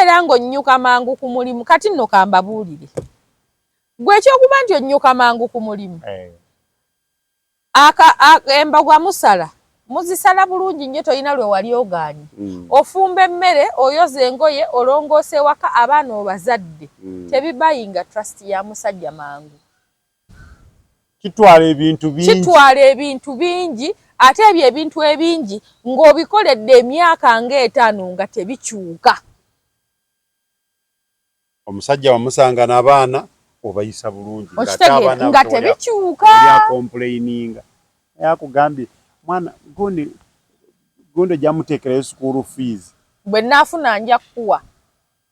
Bw'obeera ng'onnyuka mangu ku mulimu, kati nno kambabuulire, gwe ekyokuba nti onnyuka mangu ku mulimu, embagwa musala, muzisala bulungi nnyo, tolina lwe wali ogaanye. Ofumba emmere, oyoza engoye, olongoosa ewaka, abaana obazadde. Tebibayinga trust ya musajja mangu. Kitwala ebintu bingi. Kitwala ebintu bingi, ate ebyo ebintu ebingi ng'obikoledde emyaka ng'etaano nga tebikyuka. Omusajja wamusanga n'abaana obayisa bulungi. Okitegeera, nga tebikyuka. Complaininga, akugambye mwana gundi gundi ojjamuteekerayo school fees. Bwe naafuna nja kukuwa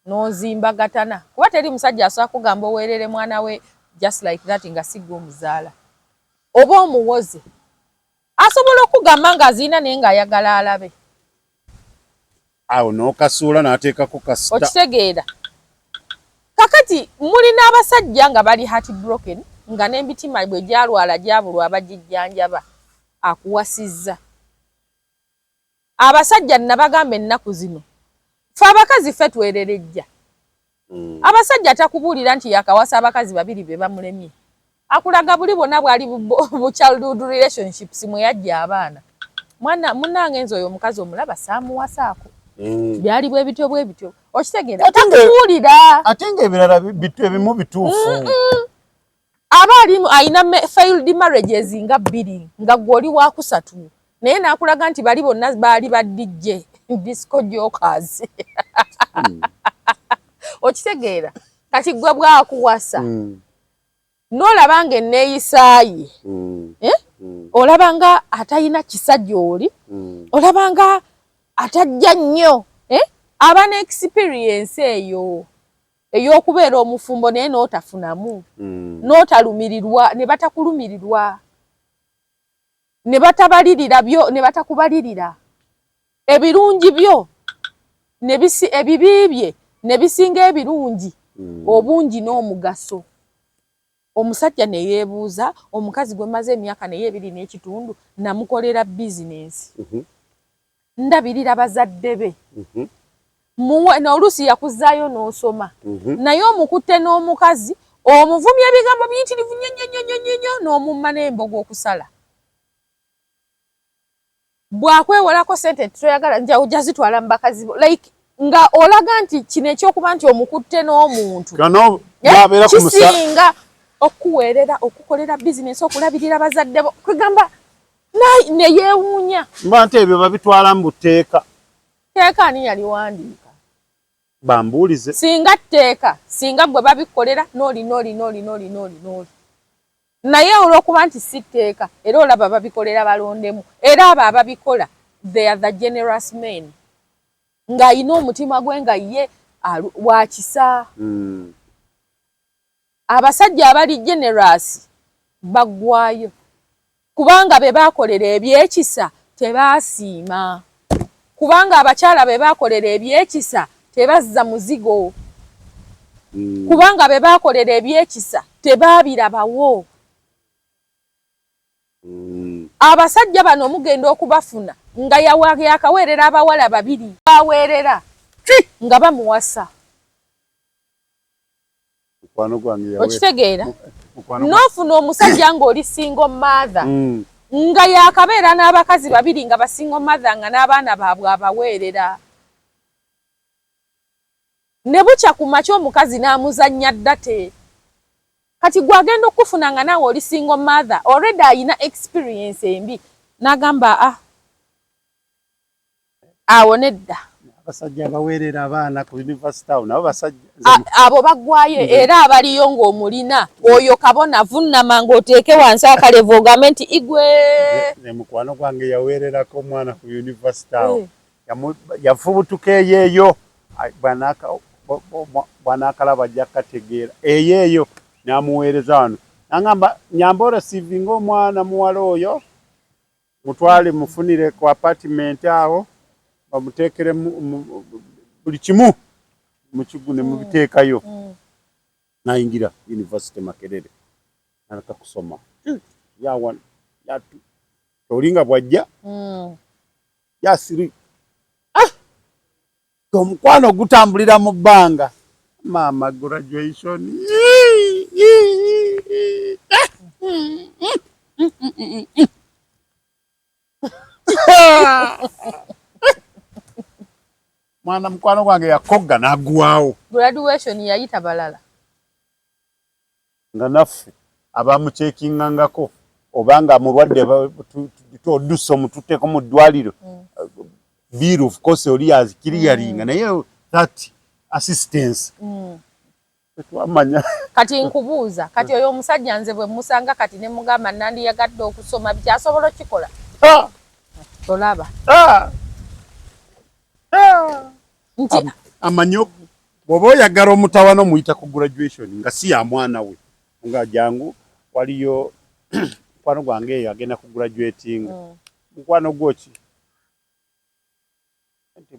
n'ozimba gatana, kuba teri musajja asobola kugamba oweerere mwana we just like that nga si gwe omuzaala oba omuwoze. Asobola okugamba ng'aziina naye ng'ayagala alabe. Awo n'okasuula n'ateekako kasita. Okitegeera? Kakati mulina abasajja nga bali heart broken, nga n'emitima bwe gyalwala gyabulwa abagijjanjaba, akuwasizza. Abasajja nabagamba ennaku zino, fe abakazi ffe twererejja. Abasajja takubuulira nti yakawasa abakazi babiri be bamulemye, akulaga buli bwonna bwali bu childhood relationships mwe yajja abaana. Mwana munnange, nze oyo omukazi omulaba saamuwasaako. Byali bwe bityo bwe bityo, okitegeera? Takubuulira. Ate ng'ebirala ebimu bituufu. Aba ali ayina failed marriages nga bbiri, nga gwe oli wakusatu, naye n'akulaga nti bali bonna baali ba DJ disco jokers. Okitegeera? Kati gwe bwakuwasa, n'olaba nga enneeyisaaye, eh? Olaba nga atalina kisa gy'oli, olaba nga atajja nnyo, eh? Aba ne experience eyo ey'okubeera omufumbo naye n'otafunamu, n'otalumirirwa, ne batakulumirirwa, ne batabalirira byo, ne batakubalirira ebirungi byo, ebibi bye ne bisinga ebirungi obungi n'omugaso. Omusajja ne yeebuuza, omukazi gwe maze emyaka naye 2.5, namukolera bizinensi, ndabirira bazadde be, n'oluusi yakuzaayo n'osoma, naye omukutte n'omukazi omuvumya ebigambo biyitirivu nnyo nnyo nnyo nnyo nnyo, n'omumma n'embogo okusala. Bw'akwewolako sente, toyagala, nja ojja zitwala mu bakazi bo. Like nga olaga nti kino ekyokuba nti omukutte n'omuntu Kano eh, nabeera ku musa kisinga okuweerera, okukolera bizinesi, okulabirira bazadde bo. Kwegamba ne yeewuunya. Mba nti ebyo babitwala mu tteeka. Teeka ani yaliwandiika? Bambuulize. Singa tteeka, singa gwe babikolera n'oli n'oli n'oli n'oli n'oli n'oli, naye olw'okuba nti si tteeka, era olaba babikolera balondemu. Era abo ababikola, they are the generous men, ng'ayina omutima gwe nga ye wa kisa. Abasajja abali generous baggwayo, kubanga be baakolera ebyekisa tebaasiima, kubanga abakyala be baakolera ebyekisa tebazza muzigo, kubanga be baakolera ebyekisa tebaabirabawo. Abasajja bano mugenda okubafuna nga yakaweerera abawala babiri, baweerera nga bamuwasa. Mukwano gwange Okitegeera? Mukwano N'ofuna omusajja ng'oli single mother, nga yakabeera n'abakazi babiri nga ba single mother, nga n'abaana baabwe abaweerera, ne bukya ku makya omukazi n'amuzannya ddate. Kati gwagenda okufuna nga naawe oli single mother already, ayina experience embi, n'agamba, "Ah, awo nedda." Abasajja abaweerera abaana ku university awo nabo basajja. Abo baggwayo. Era abaliyo ng'omulina oyo kabona, vunnama ng'oteeke wansi akalevu, ogambe nti igwe. Ne mukwano gwange yaweererako omwana ku university awo. Eh. Yafubutuka eyo eyo. Ai, bw'anaakalaba ajja kukategeera. Eyo eyo n'amuweereza wano, nangamba, "Nyamba oreceivinga omwana muwala oyo, mutwale mufunire ku apartment awo, bamuteekere buli kimu mukigu ne mubiteekayo." Nayingira university Makerere, naleka kusoma ya one, ya two, oli nga bwajja ya three, ah! Omukwano gutambulira mu bbanga. Maama graduation. Mwana mukwano gwange yakogga n'aggwawo. Graduation yayita balala. Nga naffe abamukyekingangako oba nga mulwadde odusse omututteko mu ddwaliro bill of course oli yazikiriyaringa naye that assistance tetwamanya. Kati nkubuuza kati oyo omusajja nze bwe musanga kati ne mugamba nandiyagadde okusoma biki asobola okukikola? Tolaba nti amanyi bw'oba oyagala omutawana omuyita ku graduation nga si ya mwana we nga jangu waliyo mukwano gwange eyo agenda ku graduating mukwano gwoki nti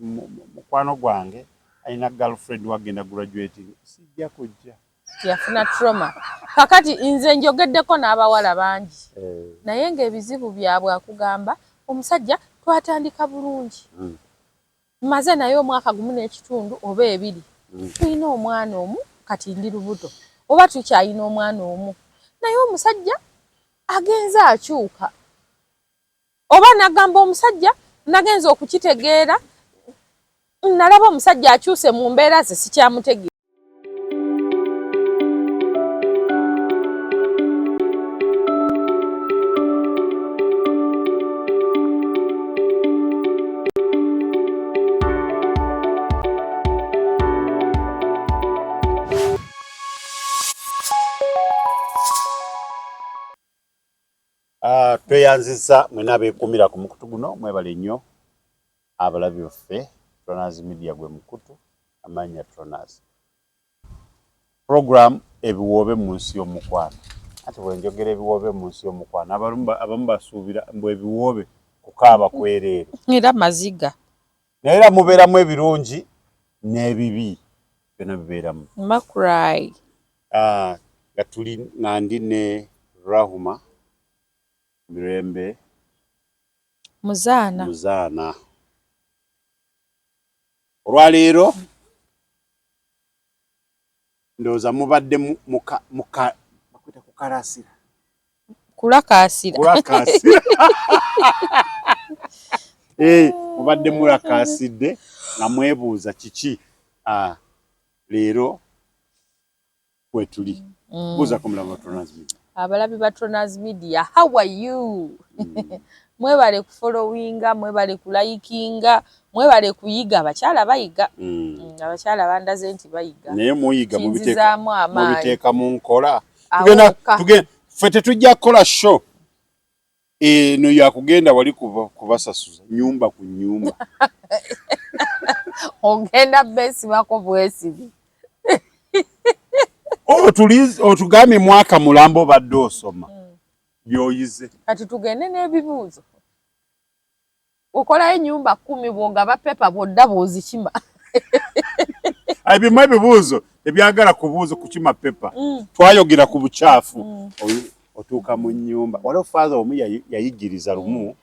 mukwano gwange alina girlfriend wagenda graduating sijja kujja. Yafuna trauma. Kakati nze njogeddeko n'abawala bangi naye ng'ebizibu byabwe akugamba omusajja twatandika bulungi maze naye omwaka gumu n'ekitundu oba ebiri tulina omwana omu kati ndi lubuto oba tukyalina omwana omu naye omusajja agenze akyuka oba nagamba omusajja nagenze okukitegeera nalaba omusajja akyuse mu mbeera ze sikyamutegeera. Tweyanziza mwena abeekuumira ku mukutu guno, mwebale nnyo abalabi baffe. Tronas Media gwe mukutu, amannya Tronas. Program ebiwoobe mu nsi y'omukwano. Ati bwe njogera ebiwoobe mu nsi y'omukwano, abamu basuubira mbu ebiwoobe kukaaba kwereere. Era maziga. Naye era mubeeramu ebirungi n'ebibi, byonna bibeeramu. Makurai. Nga tuli nga ndi ne Rahuma Mirembe Muzaana. Muzaana. Olwaleero ndowooza mubadde muka bakwita kukalasira. Kulakaasira. Kulakaasira. Mubadde mulakaasidde nga mwebuuza kiki leero kwetuli. Buuza ku mulamu wa Tronas Media. Abalabi ba Tronas Media, how are you? Mwebale kufollowinga, mwebale kulikinga, mwebale kuyiga. Abakyala bayiga. Abakyala bandaze nti bayiga. Naye muyiga Kinzizaamu amaanyi. mubiteeka mu nkola. Awo Tugenda wokka. tugenda ffe tetujja kukola show eno yakugenda wali kubasasuza nyumba ku nyumba. Ogenda beesibako bwesibi. Otugambye mwaka mulambo obadde osoma by'oyize. Kati tugende n'ebibuuzo. Okolayo ennyumba 10 bw'ogaba pepa bw'odda bw'ozikima. Ebimu ebibuuzo tebyagala kubuuza kukima pepa. Twayogera ku bukyafu. Otuuka mu nnyumba. Waliwo father omu yayigiriza lumu.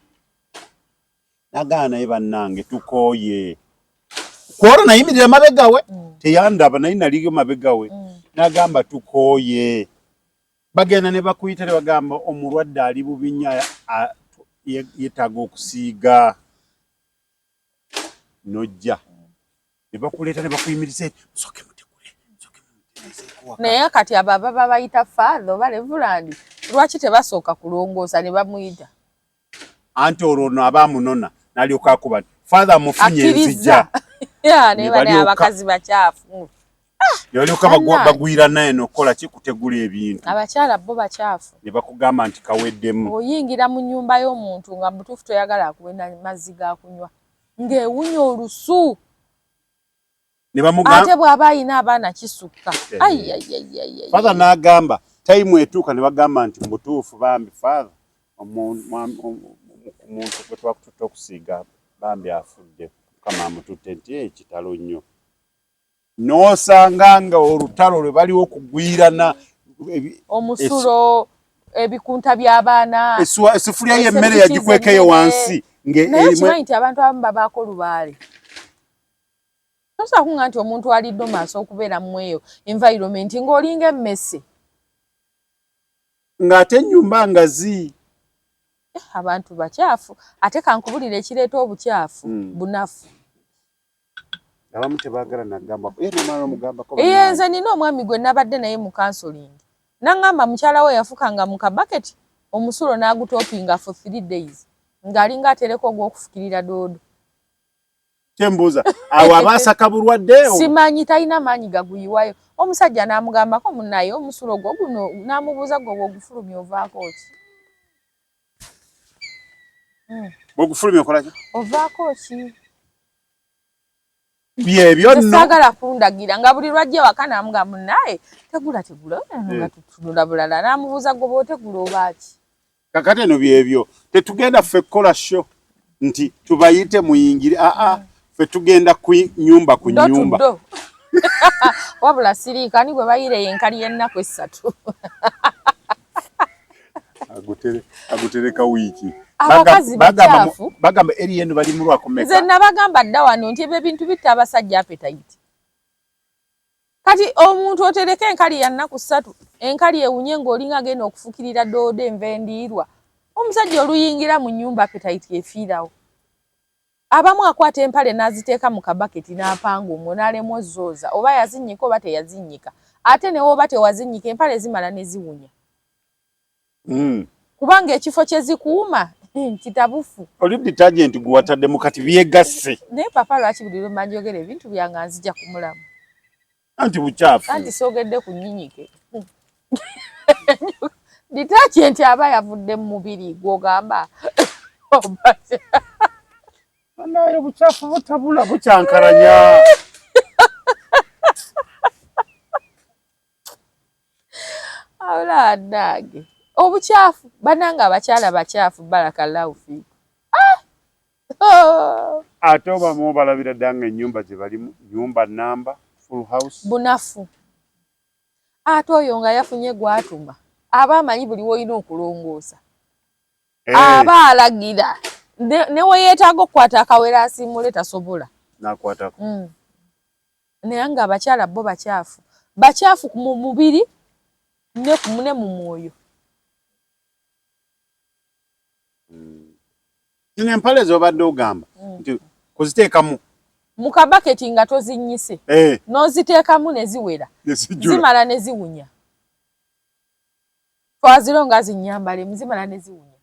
N'agaana naye bannange tukooye. Kwolwo nayimirira mabega we. Teyandaba naye naliyo mabega we. N'agamba tukooye. Bagenda ne bakuyita ne bagamba omulwadde ali bubi nnyo yeetaaga okusiiga. N'ojja. Ne bakuleeta ne bakuyimiriza eri, musooke mutegule, musooke mumutereezeeko waka. Naye kati abo ababa bayita father oba reverend lwaki tebasooka kulongoosa ne bamuyita? Anti olwo ono aba amunona n'alyoka akuba nti father amufunye nzija. Yeah, naye bane abakazi bakyafu. Ne balyoka bagwira naye n'okukola ki kutegula ebintu. Abakyala bo bakyafu. Ne bakugamba nti kaweddemu. Oyingira mu nnyumba y'omuntu nga mutuufu toyagala akuwe na mazzi ga kunywa. Ng'ewunya olusu. Ne bamugamba ate bw'aba alina abaana kisukka. Ai, ai, ai, ai, ai. Father n'agamba time etuuka ne bagamba nti mutuufu bambi father omuntu gwe twakututte okusiiga bambi afudde Mukama amututte nti kitalo nnyo. N'osanga nga olutalo lwe baliwo okugwirana omusulo ebikunta by'abaana essufuliya y'emmere yagikwekeyo wansi naye okimanyi nti abantu abamu babaako lubaale. Tosobola kuŋŋamba nti omuntu alidde maaso okubeera mu eyo environment ng'olinga emmese. Ng'ate ennyumba ngazi. Abantu bakyafu. Ate kankubulira ekireeta obukyafu, bunafu. Abamu tebaagala nagamba ye nomala omugambako. Ee, nze nina omwami gwe nabadde naye mu counseling, naŋŋamba mukyala we yafukanga mu kabaketi omusulo n'agutopinga for 3 days, ng'alinga atereka ogw'okufukirira doodo. Kyembuuza, awo abaasaka bulwadde? Simanyi, talina maanyi gaguyiwayo. Omusajja n'amugambako, "Munaye, omusulo gwo guno," n'amubuuza, "Gwe bw'ogufulumya ovaako ki?" Bwogufulumya okolaki? Ovaako ki? Byebyo nno. Saagala kundagira nga buli lwajja waka n'amugamba, "Munaye, tegula, tegula," nga tutunula bulala. N'amubuuza, "Gwe bw'otegula obaaki?" Kakati eno byebyo, tetugenda ffe kukola show nti tubayite muyingire. Aa, ffe tugenda ku nyumba ku nyumba. Do wabula siriika ani gwe bayireyo enkali y'ennaku 3. Agutereka wiiki. Abakazi bakyafu. Bagamba eri eno bali mulwako. Nze meka? Nabagamba dda wano nti ebyo ebintu bitta abasajja appetite. Kati omuntu otereka enkali ya nnaku 3, enkali ewunye ng'olinga agenda okufukirira doodo enva endiirwa. Omusajja oluyingira mu nnyumba, appetite efiirawo. Abamu akwata empale n'aziteeka mu kabaketi n'apanga omwo n'alemwa ozooza, oba yazinnyika oba teyazinnyika. Ate ne woba tewazinnyika, empale zimala ne ziwunya, kubanga ekifo kye zikuuma kitabufu. Oli detergent gwewataddemu kati byegasse. Naye papa, lwaki buli lwe manjogera ebintu byange nzija ku mulamu? Anti bukyafu. Anti soogedde ku nyinyike detergent aba yavudde mu mubiri gw'ogamba. Naye obukyafu butabula, bukyankalanya. Awula nange obukyafu. Banange, abakyala bakyafu. Barakallahu fiiku. Ah! Ate obamu obalabira dda nga ennyumba gye balimu nyumba namba full house. Bunafu. Ate oyo nga yafunye gwatuma, aba amanyi buli woolina okulongoosa. Aba alagira ne we yeetaaga okukwata akawera asiimule tasobola. Nakwatako. Naye nga abakyala bo bakyafu, bakyafu mu mubiri ne mu mwoyo. Zino empale z'obadde ogamba nti kuziteekamu mu kabaketi nga tozinnyise, n'oziteekamu ne ziwera, zimala ne ziwunya. Twaziro nga zinyambalemu, zimala ne ziwunya.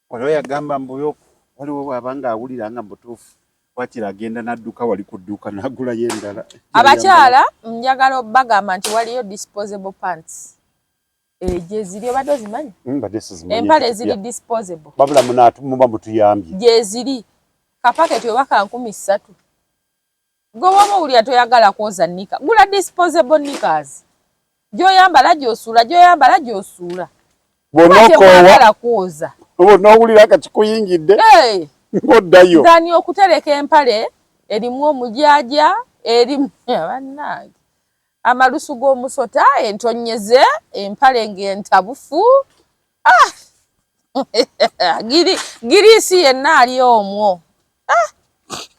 Waliwo yagamba mbuyo, waliwo bw'aba ng'awulira nga mutuufu, wakiri agenda n'adduka wali ku dduuka n'agulayo endala. Abakyala njagala bagamba nti waliyo disposable pants gyeziri. Obadde ozimanyi? Mbadde sizimanyi. Empale ziri disposable. Wabula muba mutuyambye. Gyeziri kapaketi oba ka 3000. Gwe woba owulira toyagala kwoza knicker, gula disposable knickers, gyoyambala gyosuula, gyoyambala gyosuula. Bw'onookoowa kwoza. Bw'onoowulira nga kikuyingidde, ng'oddayo. Than okutereka empale erimu omujaaja, erimu bannange amalusu g'omusota, entonyeze, empale ng'entabufu. Ah! Giriisi yenna ali omwo. Ah!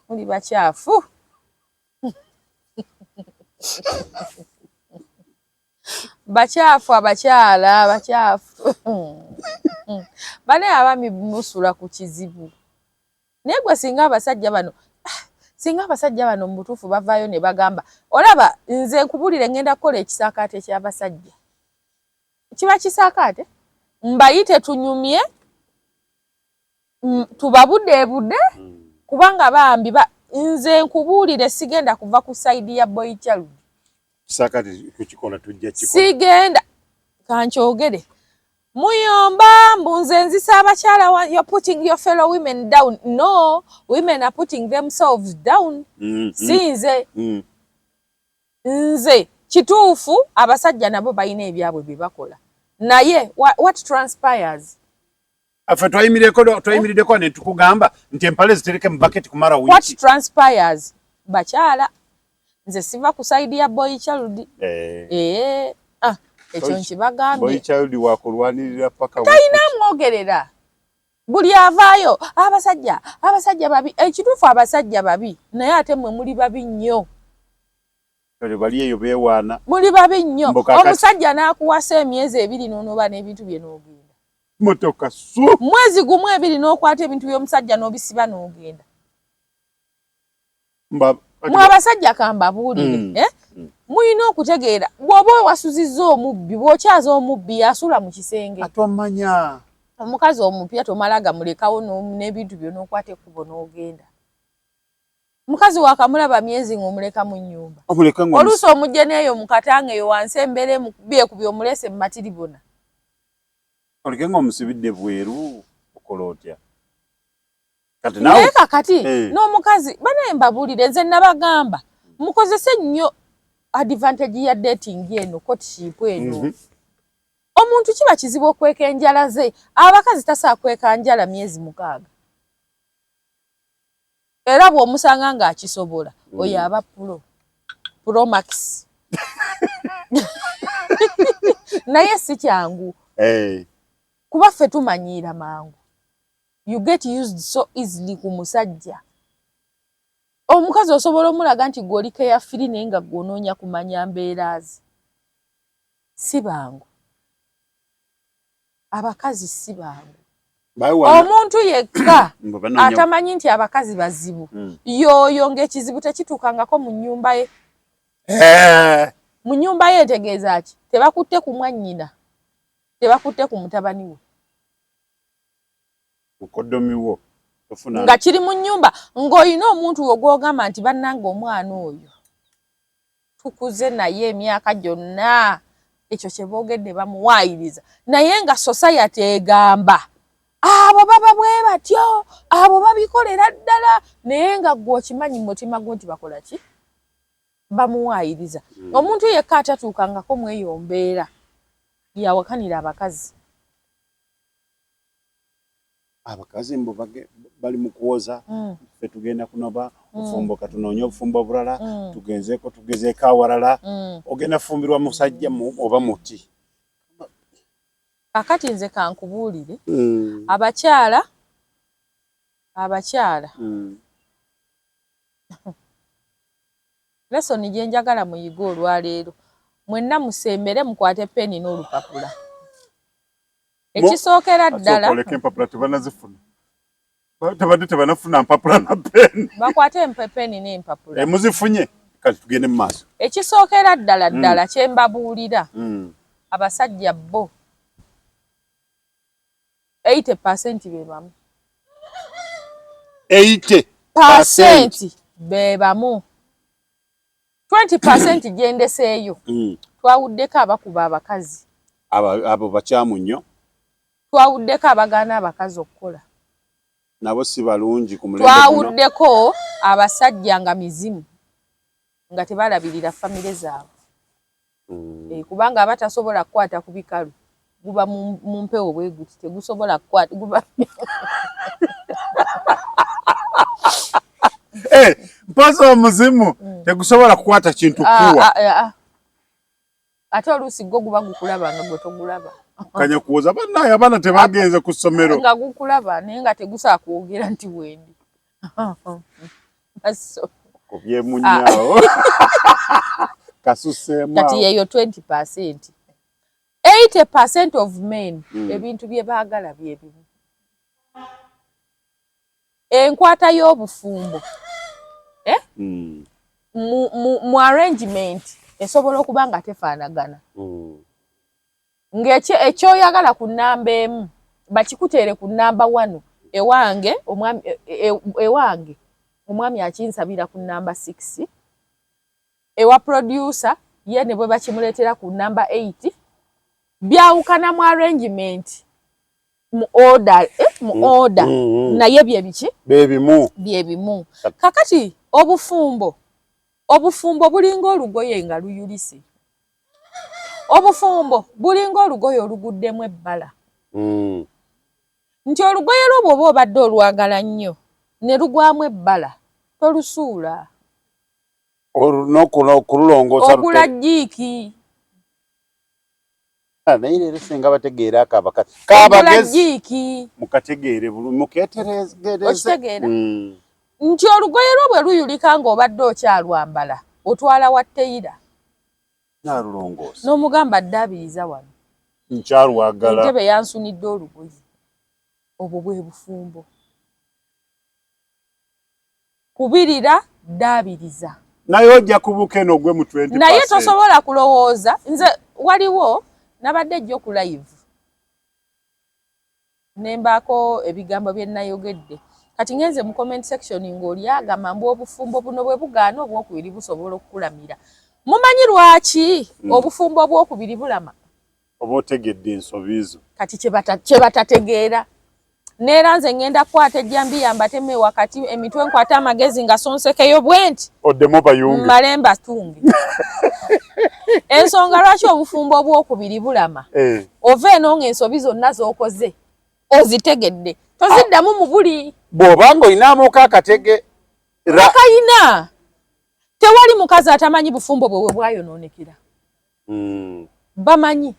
Muli bakyafu. Bakyafu abakyala, bakyafu. Bane abaami musula ku kizibu. Naye gwe singa abasajja bano mu butuufu bavaayo ne bagamba, olaba nze nkubulire, ngenda kukola ekisaakaate ky'abasajja. Kiba kisaakaate, mbayite tunyumye, tubabudeebude, kubanga bambi nze nkubuulire, sigenda kuva ku side ya boy child. Kisaakaate kukikola, tujja kikola. Sigenda, kankyogere. Muyomba mbu nze nzisa abakyala, you're putting your fellow women down. No, women are putting themselves down. Si nze. Nze kituufu abasajja nabo balina ebyabwe bye bakola, naye what transpires? Ffe twayimiriddeko ne tukugamba nti empale zitereke mu baketi kumala What wiiki. transpires, bakyala, nze siva ku side ya boy child. Ee, ah, ekyo nkibagambye. Boy child wakulwanirira paka. Talina amwogerera. Buli avaayo abasajja, abasajja babi. Ekituufu abasajja babi, naye ate mmwe muli babi nnyo. Kale bali eyo beewaana. Muli babi nnyo. Mbu kakati. Omusajja n'akuwasa emyezi 2 n'onoba n'ebintu bye n'ogenda. Motoka su. Mwezi gumu 2 n'okwata ebintu by'omusajja n'obisiba n'ogenda. Mwe abasajja kambabuulire, eh? Mulina okutegeera bw'oba owasuzizza omubbi, bw'okyaza omubbi yasula mu kisenge. Atomanya. Omukazi omupya tomala gamulekawo n'ebintu byo n'okwata ekkubo n'ogenda. Mukazi wakamulaba myezi ng'omuleka mu nnyumba. Oluusi omujje n'eyo mu katanga eyo wansi embeera emukubye omulese mu matiribona. Oleke ng'omusibidde bweru okola otya? Kati naye naawe kakati n'omukazi banaye mbabuulire, nze nabagamba mukozese nnyo advantage ya dating eno, courtship eno. Omuntu kiba kizibu okweka enjala ze. Abakazi tasobola kweka njala myezi 6. Era bw'omusanga ng'akisobola, oyo aba pro max. Naye si kyangu. Kuba ffe tumanyiira mangu. You get used so easily ku musajja. Omukazi osobola omulaga nti gwe oli carefree naye nga gwe onoonya kumanya mbeera ze. Si bangu. Abakazi si bangu. Omuntu yekka atamanyi nti abakazi bazibu, y'oyo ng'ekizibu tekituukangako mu nnyumba ye. Mu nnyumba ye ntegeeza ki? Tebakutte ku mwannyina, tebakutte ku mutabani we. Mukoddomi wo tofuna. Nga kiri mu nnyumba ng'olina omuntu wo gw'ogamba nti bannange omwana oyo tukuze naye emyaka gyonna, ekyo kye boogedde bamuwaayiriza, naye nga society egamba abo baba bwe batyo, abo babikolera ddala, naye nga ggwe okimanyi mu mutima gwo nti bakola ki? Bamuwaayiriza. Omuntu yekka atatuukangako mu eyo mbeera yawakanira abakazi. Abakazi mbu bali mu kuwoza, ffe tugenda kunoba obufumbo, katunoonye obufumbo obulala, tugenzeeko tugezeeko awalala. Ogenda kufumbirwa musajja oba muti. Kakati nze kankubuulire, abakyala, abakyala. Lesson gye njagala muyige olwaleero, mwenna musembere mukwate peni n'olupapula. Ekisookera ddala. Oleke empapula tebanazifuna. Tebadde tebanafuna mpapula na peni. Bakwate peni n'empapula. Muzifunye, kati tugende mu maaso. Ekisookera ddala ddala kye mbabuulira, abasajja bo 80% be bamu. 80% be bamu. 20% gye ndeseeyo. Twawuddeko abakuba abakazi. Abo bakyamu nnyo. Twawuddeko abagaana abakazi okukola. Nabo si balungi ku mulembe guno. Twawuddeko abasajja nga mizimu nga tebalabirira famire zaabwe. Kubanga aba tasobola kukwata ku bikalu, guba mu mpewo bwe guti, tegusobola kukwata, guba Mpozi omuzimu tegusobola kukwata kintu kuwa. Ate oluusi gwo guba gukulaba nga gwe togulaba. Kanya kuwoza bannaye abaana tebagenze ku ssomero. Nga gukulaba naye nga tegusobola kwogera nti wendi. Kubyemunyaawo. Kasuseemu Kati awo. yeyo 20%. 80% of men ebintu bye baagala bye bimu. Enkwata y'obufumbo. Mu arrangement esobola okuba nga tefaanagana. Ng'ekyoyagala ku nnamba 1 bakikuteere ku nnamba 1, ewange omwami, ewange omwami akinsabira ku nnamba 6, ewa producer ye ne bwe bakimuleetera ku nnamba 8, byawukana mu arrangement, mu order, mu order. Naye bye biki? Bye bimu. Bye bimu. Kakati obufumbo bulinga olugoye nga luyulise. Obufumbo bulinga olugoye oluguddemu ebbala. Nti olugoye lwo bw'oba obadde olwagala nnyo ne lugwamu ebbala, tolusuula. Okululongoosa Ogula jjiiki. Naye leero singa bategeera ako abakazi Ogula kabagezi jiiki. Mukategeere bulungi, mukeetereze. Okitegeera? Nti olugoye lwo bwe luyulika ng'obadde okyalwambala, otwala wa tailor. Nalulongoosa. N'omugamba, "Ddaabiriza wano." Nkyalwagala. Entebe yansunidde olugoye. Obwo bwe bufumbo. Kubirira, ddaabiriza. Naye ojja kubuuka eno ogwe mu 20. Naye tosobola kulowooza. Nze waliwo nabadde ejjo ku live ne mbaako ebigambo bye nayogedde. Kati ngenze mu comment section ng'oli agamba mbu obufumbo buno bwe bugaana, obwokubiri busobola okukulamira. Mumanyi lwaki obufumbo obwokubiri bulama? Oba otegedde ensobi zo. Kati kye batategeera, neera nze ngenda kukwata ejjambiya mbateme wakati emitwe, nkwate amagezi nga sonsekeyo bwe nti. Oddemu bayunge. Mmale mbatunge. Ensonga lwaki obufumbo obwokubiri bulama, ova eno ng'ensobi zonna z'okoze ozitegedde, toziddamu mu buli. Bw'obanga olinamuko akatege. Bakayina. Tewali mukazi atamanyi bufumbo bwe we bwayonoonekera. Bamanyi.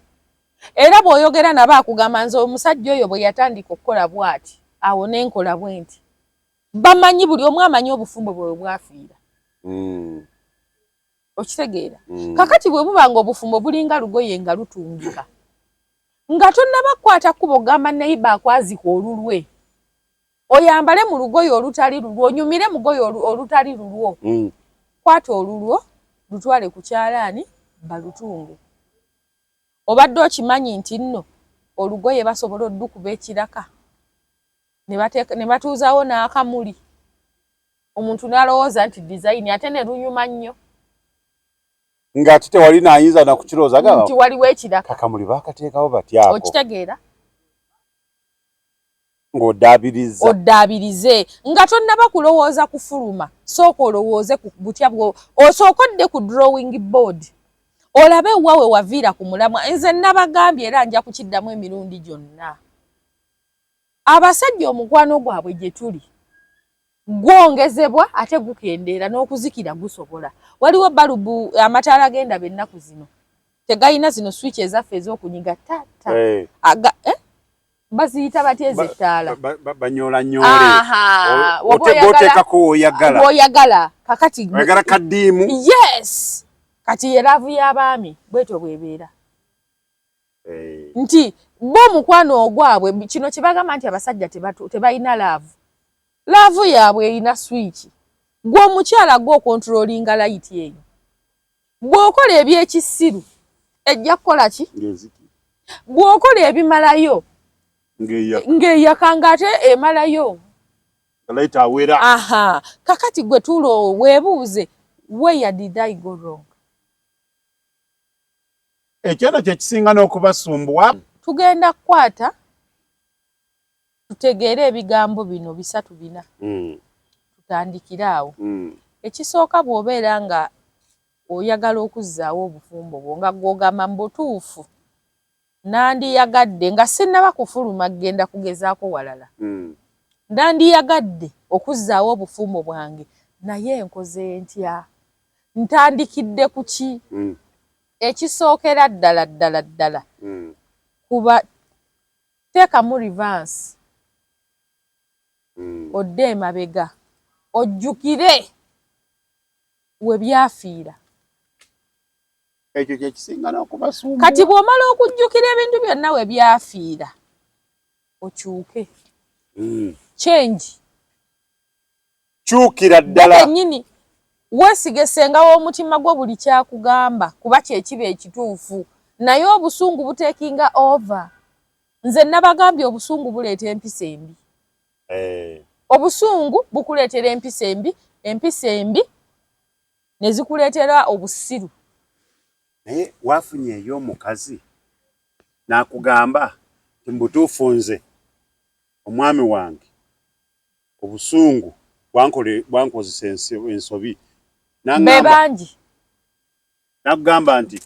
Era bw'oyogera nabo akugamba, "Nze omusajja oyo bwe yatandika okukola bw'ati, awo nenkola bwe nti." Bamanyi, buli omu amanyi obufumbo bwe we bwafiira. Okitegeera? Kakati bwe buba nga obufumbo bulinga lugoye nga lutungika, nga tonnaba kukwata kkubo ogamba neighbour akwazika olulwe, oyambale mu lugoye olutali lulwo, onyumire mugoye olutali lulwo, kwata olulwo lutwale ku kyalaani balutunge. Obadde okimanyi nti nno olugoye basobola oddukuba ekiraka ne batuuzaawo n'akamuli, omuntu n'alowooza nti design, ate ne lunyuma nnyo? Ng'ate tewali naayinza nakukirowooza. Nti waliwo ekiraka. Kakamuli baakateekawo batyako? Okitegeera? Ng'oddaabiriza. Oddaabirize nga tonnaba kulowooza kufuluma. Sooka olowooze ku butya bwo, osooka odde ku drawing board, olabe wa we waviira ku mulamwa. Nze nabagambye era nja kukiddamu emirundi gyonna, abasajja omukwano gwabwe gye tuli gwongezebwa ate gukendeera n'okuzikira gusobola. Waliwo balubu, amataala gendaba ennaku zino tegayina zino switch ezaffe ez'okunyiga tata. Aga, eh? Baziyita batya ezo ettaala? Banyoolanyole. Aha, woba oteekako woyagala. Bw'oyagala. Kakati oyagala kaddiimu. Yes, kati ye love y'abaami bwetyo bwebeera. Nti bo omukwano ogwabwe, kino kye bagamba nti abasajja tebalina love, love yaabwe erina switch. Gwe omukyala gwe ocontrollinga light eyo. Bw'okola ebyekisiru ejja kukola ki? Ng'enziki. Bw'okola ebimalayo ng'eyaka. Ng'eyaka ng'ate emalayo. Light awera. Aha, kakati gwe tuula weebuuze, where did I go wrong? Ekyono kye kisinga n'okubasumbuwa. Tugenda kukwata tutegeere ebigambo bino bisatu bina. Tutandikire awo. Ekisooka, bw'obeera nga oyagala okuzzaawo obufumbo bwo, nga gw'ogamba mu butuufu nandiyagadde nga sinnaba kufuluma kgenda kugezaako walala, nandiyagadde okuzzaawo obufumbo bwange, naye nkoze ntya? Ntandikidde ku ki? Ekisookera ddala ddala ddala, kuba teekamu reverse, odde emabega ojjukire we byafiira. Ekyo kye kisinga n'okubasumbuwa. Kati bw'omala okujjukira ebintu byonna we byafiira, okyuke. Change. Kyukira ddala. Kennyini weesige senga w'omutima gwo buli kyakugamba, kuba kyekiba ekituufu. Naye obusungu butakinga over. Nze nabagambye, obusungu buleeta empisa embi. Obusungu bukuleetera empisa embi, empisa embi ne zikuleetera obusiru. Naye waafunyeeyo omukazi n'akugamba nti mu butuufu nze omwami wange obusungu bwankozesa ensobi? Be N'aŋŋamba bangi. N'akugamba nti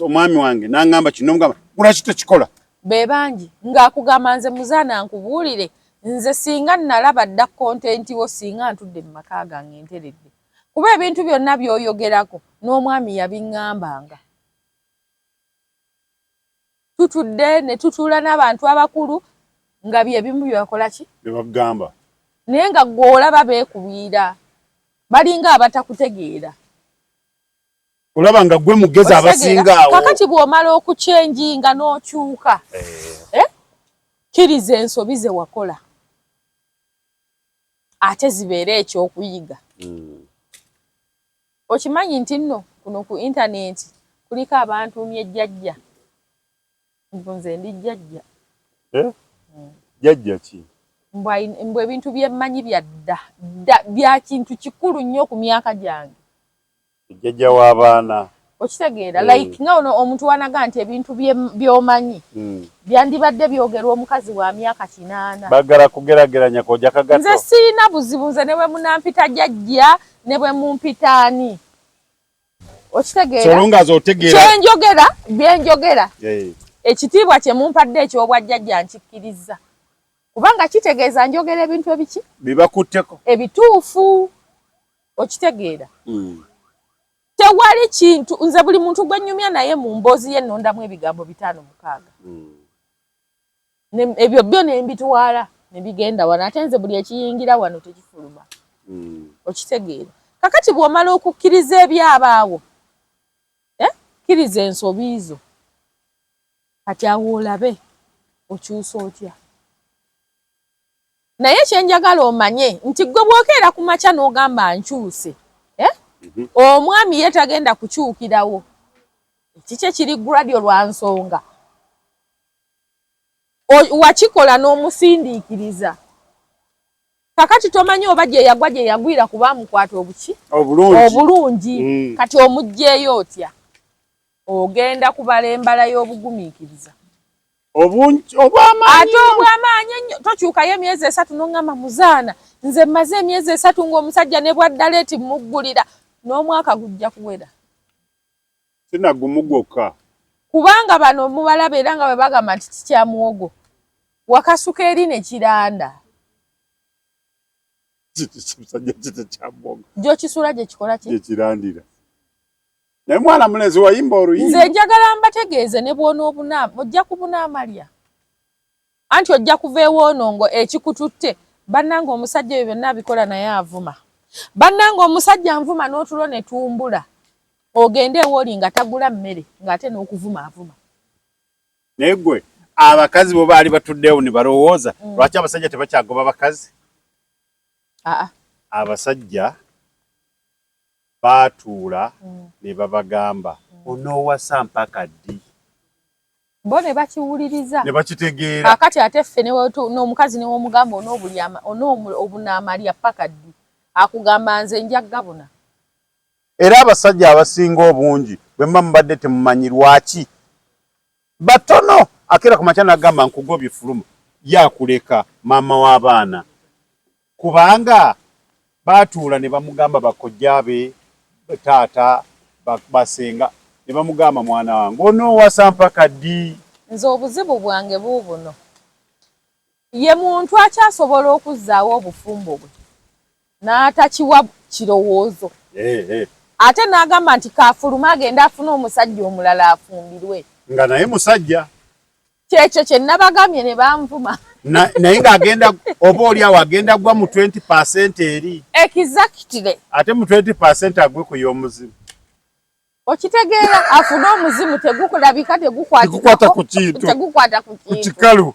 omwami wange n'aŋŋamba kino, omugamba lwaki tokikola? Be bangi ng'akugamba, "Nze muzaana nkubuulire, nze singa nalaba dda content wo, singa ntudde mu maka gange nteredde, kuba ebintu byonna by'oyogerako n'omwami yabiŋŋambanga." Tutudde ne tutuula n'abantu abakulu nga byebimu byebakola ki byebagamba, naye nga gwe olaba beekubiira, balinga abatakutegeera. Olaba nga gwe mugezi abasinga awo. Kakati bw'omala okuchanginga n'okyuka, eh? Kkiriza ensobi ze wakola ate zibeere ekyokuyiga. Okimanyi nti nno kuno ku intaneti kuliko abantuumye jjajja, mbu nze ndi jjajja. Eh? Jjajja ki? Mbu ebintu byemmanyi bya dda dda, bya kintu kikulu nnyo ku myaka gyange. Jjajja w'abaana. Okitegeera? Like nga ono omuntu wanaga nti ebintu by'omanyi byandibadde byogerwa omukazi wa myaka 80. Bagala kugerageranya kojja kagato. Nze sirina buzibu, nze ne bwe munampita jjajja ne bwe mumpita ani, okitegeera? Solongaza otegeera. Kyenjogera, byenjogera, ekitiibwa kye mumpadde eky'obwajjajja nkikkiriza, kubanga kitegeeza njogera ebintu ebiki Bibakutteko. ebituufu. Okitegeera? Tewali kintu, nze buli muntu gwe nnyumya naye mu mboozi ye nnondamu ebigambo bitaano mukaaga. Ebyo byo ne mbitwala ne bigenda wano, ate nze buli ekiyingira wano tekifuluma. Okitegeera? Kakati bw'omala okukkiriza ebyabaawo, eh? Kkiriza ensobi zo, kati awo olabe okyusa otya. Naye kyenjagala omanye nti gwe bw'okeera ku makya n'ogamba nkyuse, eh? Omwami ye tagenda kukyukirawo, ekikye kiri gradual lwa nsonga wakikola n'omusindiikiriza. Kakati tomanyi oba gye yagwa gye yagwira kuba amukwata obuki obulungi. Kati omuggyeeyo otya? Ogenda kubala embala y'obugumiikiriza obwamaanyi ate obwamaanyi ennyo. Tokyukayo emyezi 3 n'oŋŋamba, "Muzaana, nze mmaze emyezi 3 ng'omusajja ne bwaddala eti muggulira," n'omwaka gujja kuwera. Sinagumu gwokka. Kubanga bano mubalaba era nga bwe bagamba nti kikyamuwogo wakasuka eri ne kiranda. Musajja kiti kyamuwogo. Gy'okisuula gye kikola ki? Gyekirandira. Naye mwana mulenzi wayimba oluyimba. Nze njagala mbategeeze, ne bw'onoobuna ojja kubuna amalya, anti ojja kuva ewoonongo ekikututte. Bannange, omusajja ebyo byonna abikola naye avuma. Bannange, omusajja nvuma n'otulo ne tumbula. Ogende ewooli nga tagula mmere, ng'ate n'okuvuma avuma. Naye gwe abakazi bo baali batuddewo ne balowooza, lwaki abasajja tebakyagoba bakazi? Aa. Abasajja baatuula ne babagamba, "Onoowasa mpaka ddi?" Bo ne bakiwuliriza. Ne bakitegeera. Kaakati ate ffe n'omukazi newomugamba onoobunamalya paka ddi, akugamba, "Nze nja gabuna." Era abasajja abasinga obungi, bwe muba mubadde temumanyi lwaki, batono akeera ku makya n'agamba, "Nkugobye, fuluma," yakuleka maama w'abaana, kubanga baatuula ne bamugamba, bakojja be, taata, basenga ne bamugamba, "Mwana wange, onoowasa mpaka ddi?" Nze obuzibu bwange buubuno, ye muntu akyasobola okuzzaawo obufumbo bwe n'atakiwa kirowoozo, ate n'agamba nti kaafulume agende afune omusajja omulala afumbirwe. Nga naye musajja. Kyekyo kye nabagambye ne banvuma. Naye ng'agenda oba oli awo agenda gwa mu 20% eri. Exactly. Ate mu 20% agwe ku y'omuzimu. Okitegeera? Afune omuzimu tegukulabika. Tegukwata ku kintu. Tegukwata ku ku kintu. Kikalu.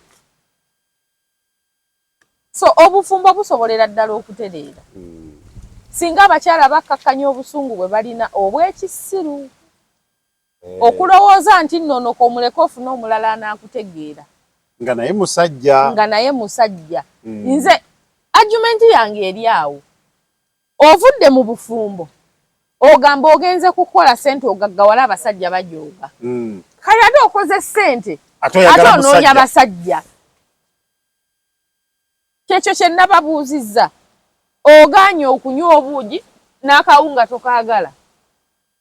So obufumbo busobolera ddala okutereera singa abakyala bakkakkanya obusungu bwe balina obw'ekisiru, okulowooza nti nno ono komuleke ofune omulala anaakutegeera. Nga naye musajja. Nga naye musajja. Nze argument yange eri awo: ovudde mu bufumbo, ogamba ogenze kukola sente ogaggawale, abasajja bajooga. Kale ate okoze sente, ate ate oyagala onoonya musajja. Basajja, kyekyo kye nababuuzizza. Ogaanye okunywa obuugi n'akawunga tokaagala,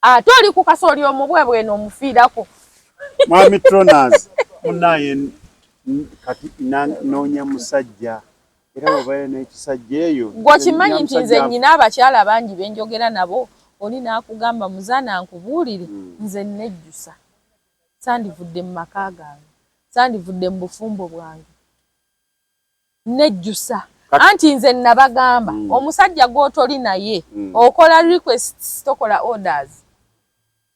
ate oli ku kasooli omubwebwene omufiirako. Mwami Tronas munaye, kati noonya musajja era obayo n'ekisajja eyo. Gwe okimanyi nti nze nnyina abakyala bangi benjogera nabo, oli n'akugamba, "Muzaana, nkubuulire, nze nejjusa sandivudde mu maka gange." Sandivudde mu bufumbo bwange. Nejjusa. Anti nze nabagamba omusajja gw'otoli naye okola requests, tokola orders.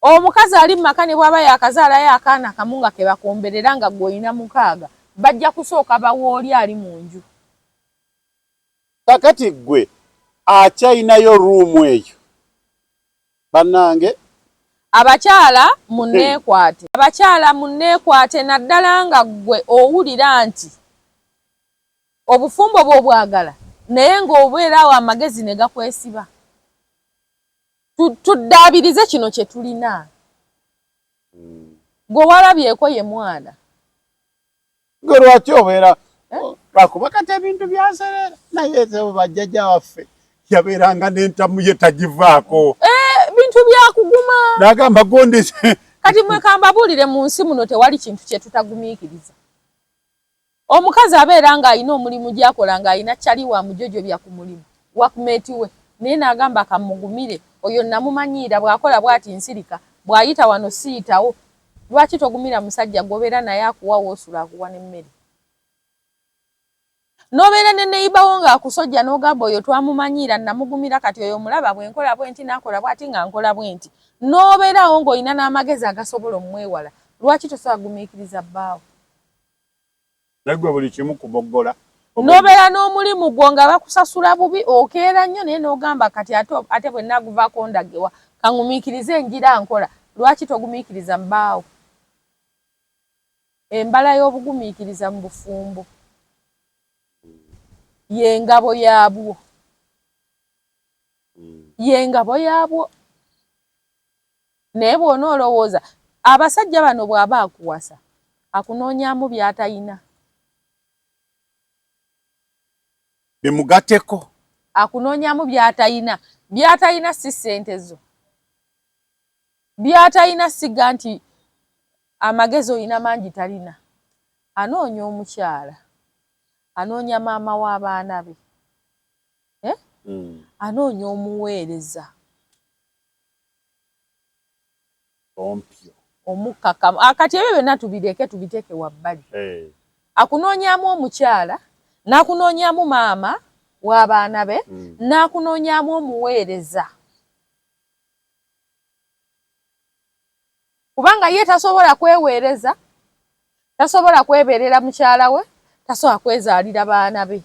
Omukazi ali mu maka ne bw'aba yakazaalayo akaana kamu nga ke bakomberera nga gw'olina 6, bajja kusooka bawooli ali mu nju. Kakati ggwe akyayinayo ruumu eyo bannange. Abakyala munneekwate, abakyala munneekwate, naddala nga ggwe owulira nti obufumbo bw'obwagala naye ng'obeera awo amagezi ne gakwesiba. Tuddaabirize kino kye tulina. Gwe walabyeko ye mwana. Gwe lwaki obeera lwakuba kati ebintu byaserera, naye bajjajja waffe yabeeranga n'entamu ye tagivaako. Bintu byakuguma. N'agamba gundi. Kati mwe kambabuulire, mu nsi muno tewali kintu kye tutagumiikiriza. Omukazi abeera ng'alina omulimu gy'akola, ng'alina kyali wa mujojobya ku mulimu, workmate we, naye n'agamba kamugumire oyo namumanyiira, bw'akola bw'ati nsirika, bw'ayita wano siyitawo. Lwaki togumira musajja gw'obeera naye akuwa woosula, akuwa n'emmere? N'obeera ne neighbour ng'akusojja n'ogamba oyo twamumanyiira, namugumira, kati oyo omulaba bwe nkola bwe nti n'akola bw'ati nga nkola bwe nti. N'obeerawo ng'olina n'amagezi agasobola omwewala. Lwaki tosobola kugumiikiriza bbaawo? Naye gwe buli kimu kuboggola. N'obeera n'omulimu gwo nga bakusasula bubi, okeera nnyo, naye n'ogamba kati ate bwe naaguvaako ndagewa, kaŋŋumiikirize enjira nkola. Lwaki togumiikiriza bbaawo? Embala y'obugumiikiriza mu bufumbo y'engabo yaabwo, y'engabo yaabwo. Naye bw'onoolowooza abasajja bano bw'aba akuwasa akunoonyaamu by'atayina. Bimugatteko. Akunoonyaamu by'atayina. By'atayina si ssente zo. By'atayina siga nti amagezi olina mangi talina. Anoonya omukyala, anoonya maama w'abaana be, anoonya omuweereza. Ompyo. Omukkakkamu. Kati ebyo byonna tubireke, tubiteeke wabbali. Akunoonyaamu omukyala, n'akunoonyaamu maama w'abaana be, n'akunoonyaamu omuweereza. Kubanga ye tasobola kweweereza, tasobola kwebeerera mukyala we, tasobola kwezaalira baana be.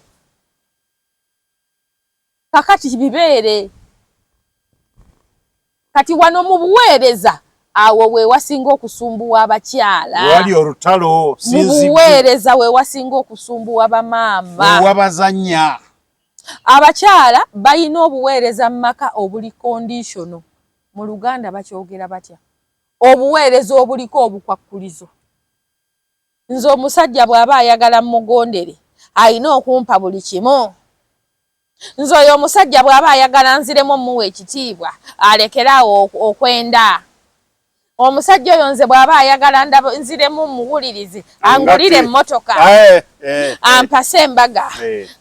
Kakati bibeere. Kati wano mu buweereza awo we wasinga okusumbuwa abakyala. Wali olutalo. Mu buweereza we wasinga okusumbuwa bamaama. Wabazannya. Abakyala balina obuweereza mu maka obuli conditional. Mu Luganda bakyogera batya? Obuweereza obuliko obukwakkulizo. Nze omusajja bw'aba ayagala mugondere alina okumpa buli kimu. Nze oyo omusajja bw'aba ayagala nziremu omuwa ekitiibwa alekere awo okwenda. Omusajja oyo nze bw'aba ayagala nziremu muwulirize, angulire emmotoka, ampase embaga,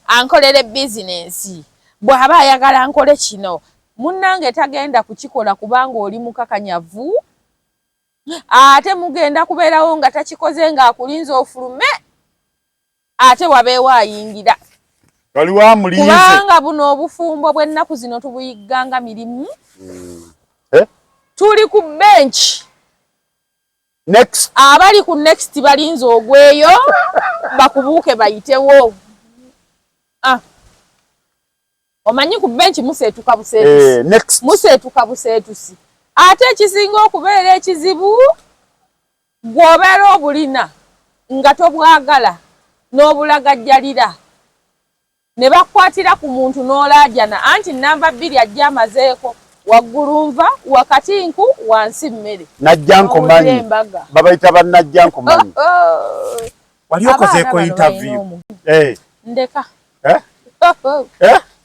ankolere bizinensi. Bw'aba ayagala nkole kino, munnange tagenda kukikola kubanga oli mukakanyavu. Ate mugenda kubeerawo nga takikoze ng'akulinze ofulume, ate wabeewo ayingira. Kubanga buno obufumbo bw'ennaku zino tubuyigganga mirimu. Tuli ku bench. Next. Abali ku next balinze ogweyo bakubuuke bayitewo. Omanyi ku bench museetuka buseetusi. Next. Museetuka buseetusi. Ate ekisinga okubeera ekizibu gw'obeera obulina nga tobwagala n'obulagajjalira ne bakukwatira ku muntu n'olaajana anti namba 2 ajja amazeeko waggulu nva, wakati nku, wansi mmere. Najja nkumanyi. Babayita ba najja nkumanyi. Wali okozeeko interview? Ndeka.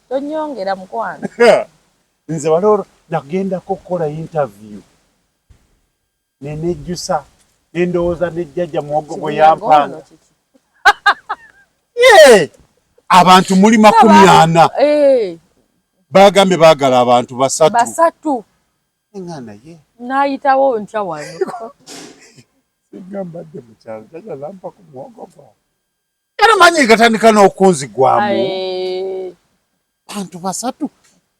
Tonyongera mukwano. Nze wali nagendako okukola interview nenejjusa nendowooza nejjajja muwogo gwe yampanga. Abantu muli 40. Bagambye baagala abantu 3. 3. Nga naye. Naayitawo ntya wano. Singa mbadde mu kyalo jjajja nampa ku muwogo gwange. Era manyi gatandika n'okunzigwamu. Bantu basatu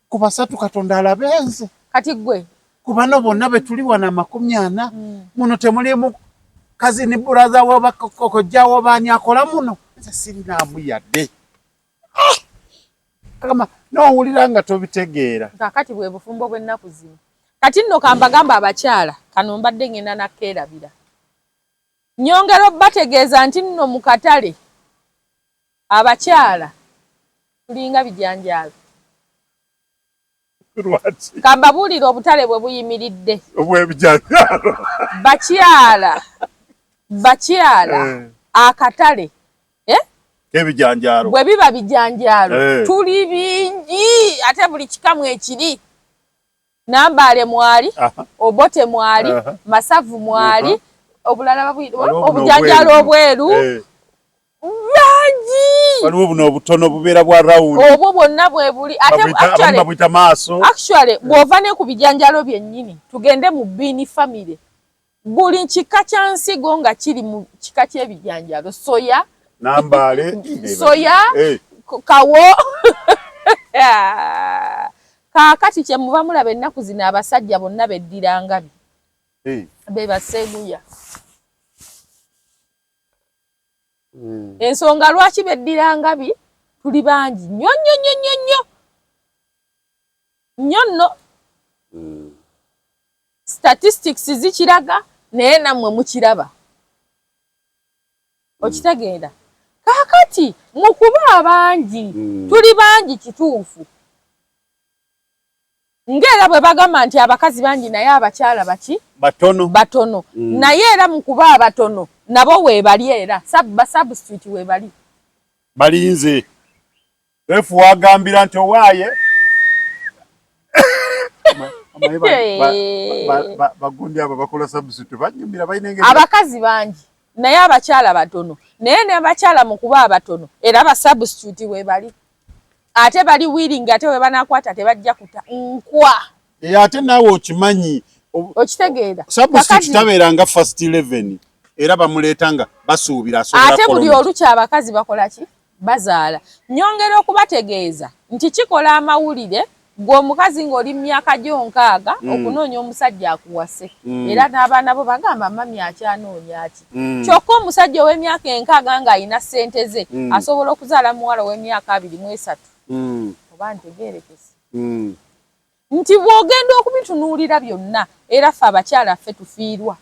ku basatu Katonda alabe nze. Kati gwe ku bano bonna be tuli wano 40 muno temulimu cousin brother wo kojjawo baani akola muno nze sirinaamu yadde. Ah! Kama n'owulira nga tobitegeera. Kaakati bwe bufumbo bw'ennaku zino. Kati nno kambagamba abakyala kano mbadde ngenda nakkeerabira. Nnyongera obbategeeza nti nno mu katale abakyala tulinga bijanjaalo. Lwaki? Kambabuulire obutale bwe buyimiridde. Obw'ebijanjaalo. Bakyala, bakyala akatale eh? K'ebijanjaalo. Bwe biba bijanjaalo tuli bingi ate buli kika mwekiri. Nambaale mwali, Obote mwali, Masavu mwali, obulala obujanjaalo obweru bangi. Waliwo buno obutono bubeera bwa rawundi. Obwo bwonna bwe buli. Ate actually babuyita maaso. Actually bw'ova ne ku bijanjaalo byennyini tugende mu bean family. Buli kika kya nsigo nga kiri mu kika ky'ebijanjaalo soya, Nambaale, soya, kawo. Kaakati kye muva mulaba ennaku zino abasajja bonna beddira ngabi. Be baseeguya. Ensonga lwaki beddira ngabi tuli bangi nnyo nnyo nnyo nnyo nnyo nnyo nno. Statistics zikiraga naye nammwe mukiraba. Okitegeera? Kaakati mu kuba abangi tuli bangi kituufu. Ng'era bwe bagamba nti abakazi bangi naye abakyala baki? Batono. Batono. Naye era mu kuba abatono nabo weebali era ba substitute weebali. Balinze. Refu wagambira nti owaaye bagundi abo bakola substitute banyumira balina engeri. Abakazi bangi naye abakyala batono naye n'abakyala mu kuba abatono era ba substitute weebali. Ate bali willing ate we banakwata tebajja kuta nkwa. Ate naawe okimanyi. Okitegeera. Substitute tabeera nga first 11 era bamuleeta nga basuubira asobola. Ate buli olukya abakazi bakola ki? Bazaala. Nyongera okubategeeza nti kikola amawulire gwe omukazi ng'oli mu myaka gyo 60 okunoonya omusajja akuwase. Era n'abaana bo bagamba mami akyanoonya ki. Kyokka omusajja ow'emyaka 60 ng'alina ssente ze asobola okuzaala muwala ow'emyaka 23. Oba ntegeerekese. Nti bw'ogenda okubitunuulira byonna era ffe abakyala ffe tufiirwa.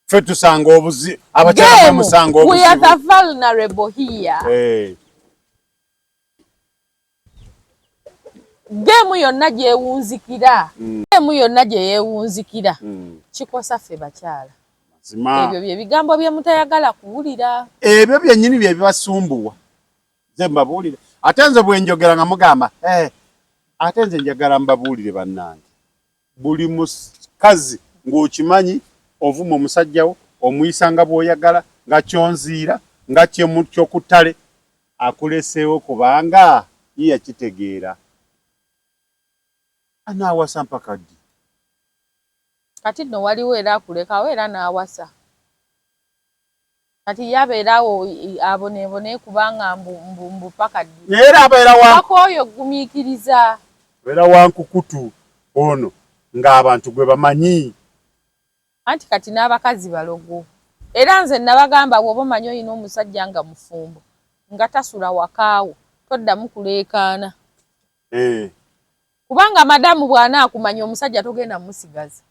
Ffe tusanga obuzibu, abakyala musanga obuzibu. We are the vulnerable here. Geemu yonna gyewunzikira. Geemu yonna gye yeewunzikira. Kikosa ffe bakyala. Ebyo bye bigambo bye mutayagala kuwulira. Ebyo byennyini bye bibasumbuwa. Nze mbabuulire. Ate nze bwe njogera nga mugamba, ate nze njagala mbabuulire bannange. Buli mukazi ng'okimanyi ovuma omusajja wo, omuyisa nga bw'oyagala, nga kyonziira, nga kyokuttale, akuleseewo kubanga ye yakitegeera. Anaawasa mpaka ddi? Kati nno waliwo era akulekawo era n'awasa. Kati yabeera awo aboneebone kubanga mbu paka ddi. Naye era abeera wa Paka oyo gumiikiriza. Abeera wa nkukutu ono ng'abantu gwe bamanyi. Anti kati n'abakazi balogo. Era nze nabagamba bw'oba omanyi olina omusajja nga mufumbo nga tasula wakaawo toddamu kuleekaana. Kubanga madamu bw'anaakumanya omusajja togenda musigaza.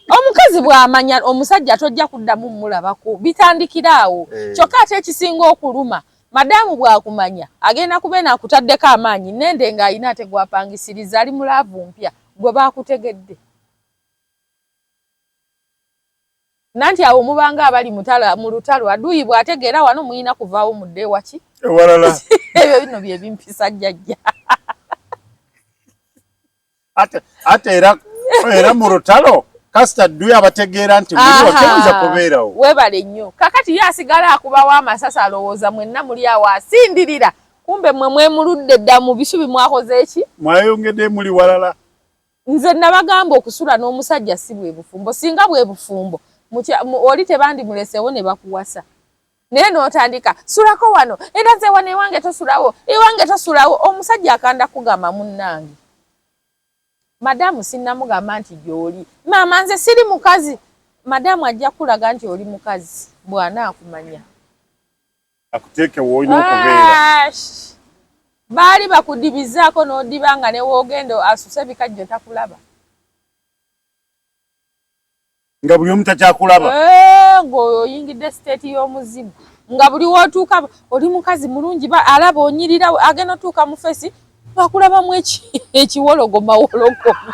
Omukazi bw'amanya omusajja tojja kuddamu mmulabako bitandikira awo. Kyokka ate ekisinga okuluma madamu bw'akumanya agenda kubeera akutaddeko amaanyi nende ng'alina ate gw'apangisiriza ali mu laavu mpya gwe baakutegedde. Nanti awo mubanga abali mu lutalo aduyi bw'ategeera wano muyina kuvaawo mudde ewaki? Ewalala. Ebyo bino bye bimpisa jjajja. Ate era mu lutalo kasita dduyi abategeera nti muliwo teweza kubeerawo. Weebale nnyo. Kakati ye asigala akubawo amasasi alowooza mwenna muli awo asindirira. Kumbe mmwe mwemuludde dda mu bisubi mwakoze eki? Mwayongedde muli walala. Nze nabagamba okusula n'omusajja si bwe bufumbo. Singa bwe bufumbo. Oli tebandimuleseewo ne bakuwasa, naye n'otandika sulako wano, era nze wano ewange tosulawo, ewange tosulawo. Omusajja akanda kugamba, munnange madamu sinnamugamba nti gy'oli maama, nze siri mukazi. Madamu ajja kulaga nti oli mukazi bw'anaakumanya. Akuteeke woolina okubeera. Baali bakudibizaako n'odiba nga ne woogenda asuse ebikajjo takulaba. Nga buli omu takyakulaba. Ng'oyingidde state y'omuzimu, nga buli wootuuka oli mukazi mulungi, alaba onyirira, agenda otuuka mu face bakulabamu ekiwologoma wologoma.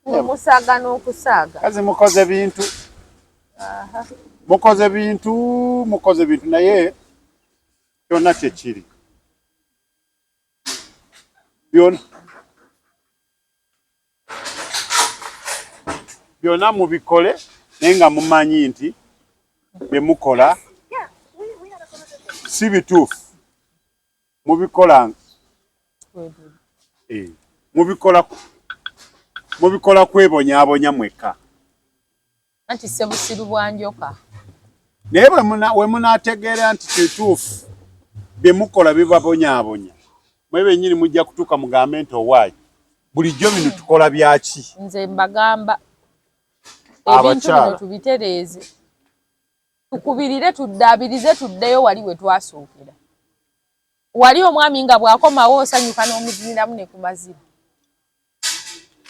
Omusaaga n'okusaaga. Kazi mukoze bintu, mukoze bintu, mukoze bintu, naye kyonna kyekiri byonna byonna mubikole, naye nga mumanyi nti bye mukola si bituufu. Mubikola mubikola mubikola kwebonyaabonya mwekka. Anti sebusiru bwa njoka. Naye we munaategeera nti kituufu bye mukola bibabonyaabonya, mwe bennyini mujja kutuuka mugambe nti owaayi, bulijjo bino tukola byaki? Nze mbagamba ebintu bino tubitereeze, tukubirire, tuddaabirize, tuddeyo wali we twasookera. Wali omwami nga bw'akomawo osanyuka n'omuziniramu ne ku mazina.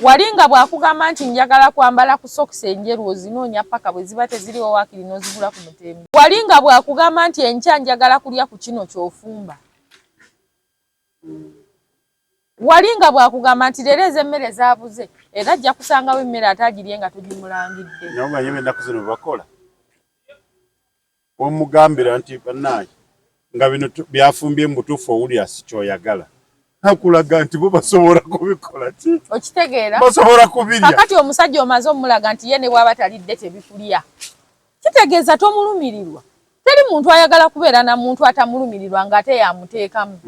Wali nga bw'akugamba nti njagala kwambala ku sokisi enjeru, ozinoonya paka bwe ziba teziriwo waakiri n'ozigula ku mutembe. Wali nga bw'akugamba nti enkya njagala kulya ku kino ky'ofumba. Wali nga bw'akugamba nti leero ez'emmere zaabuze, era ajja kusangawo emmere ate agirye nga togimulangidde. Naye omanyi ennaku zino bwe bakola, wemugambira nti bannaaye nga bino byafumbye mu butuufu owulira si kyoyagala, akulaga nti bo basobola kubikola ki? Okitegeera? Basobola kubirya. Kakati omusajja omaze omulaga nti ye ne bw'aba talidde tebikulya, kitegeeza tomulumirirwa. Teri muntu ayagala kubeera na muntu atamulumirirwa ng'ate yamuteekamu.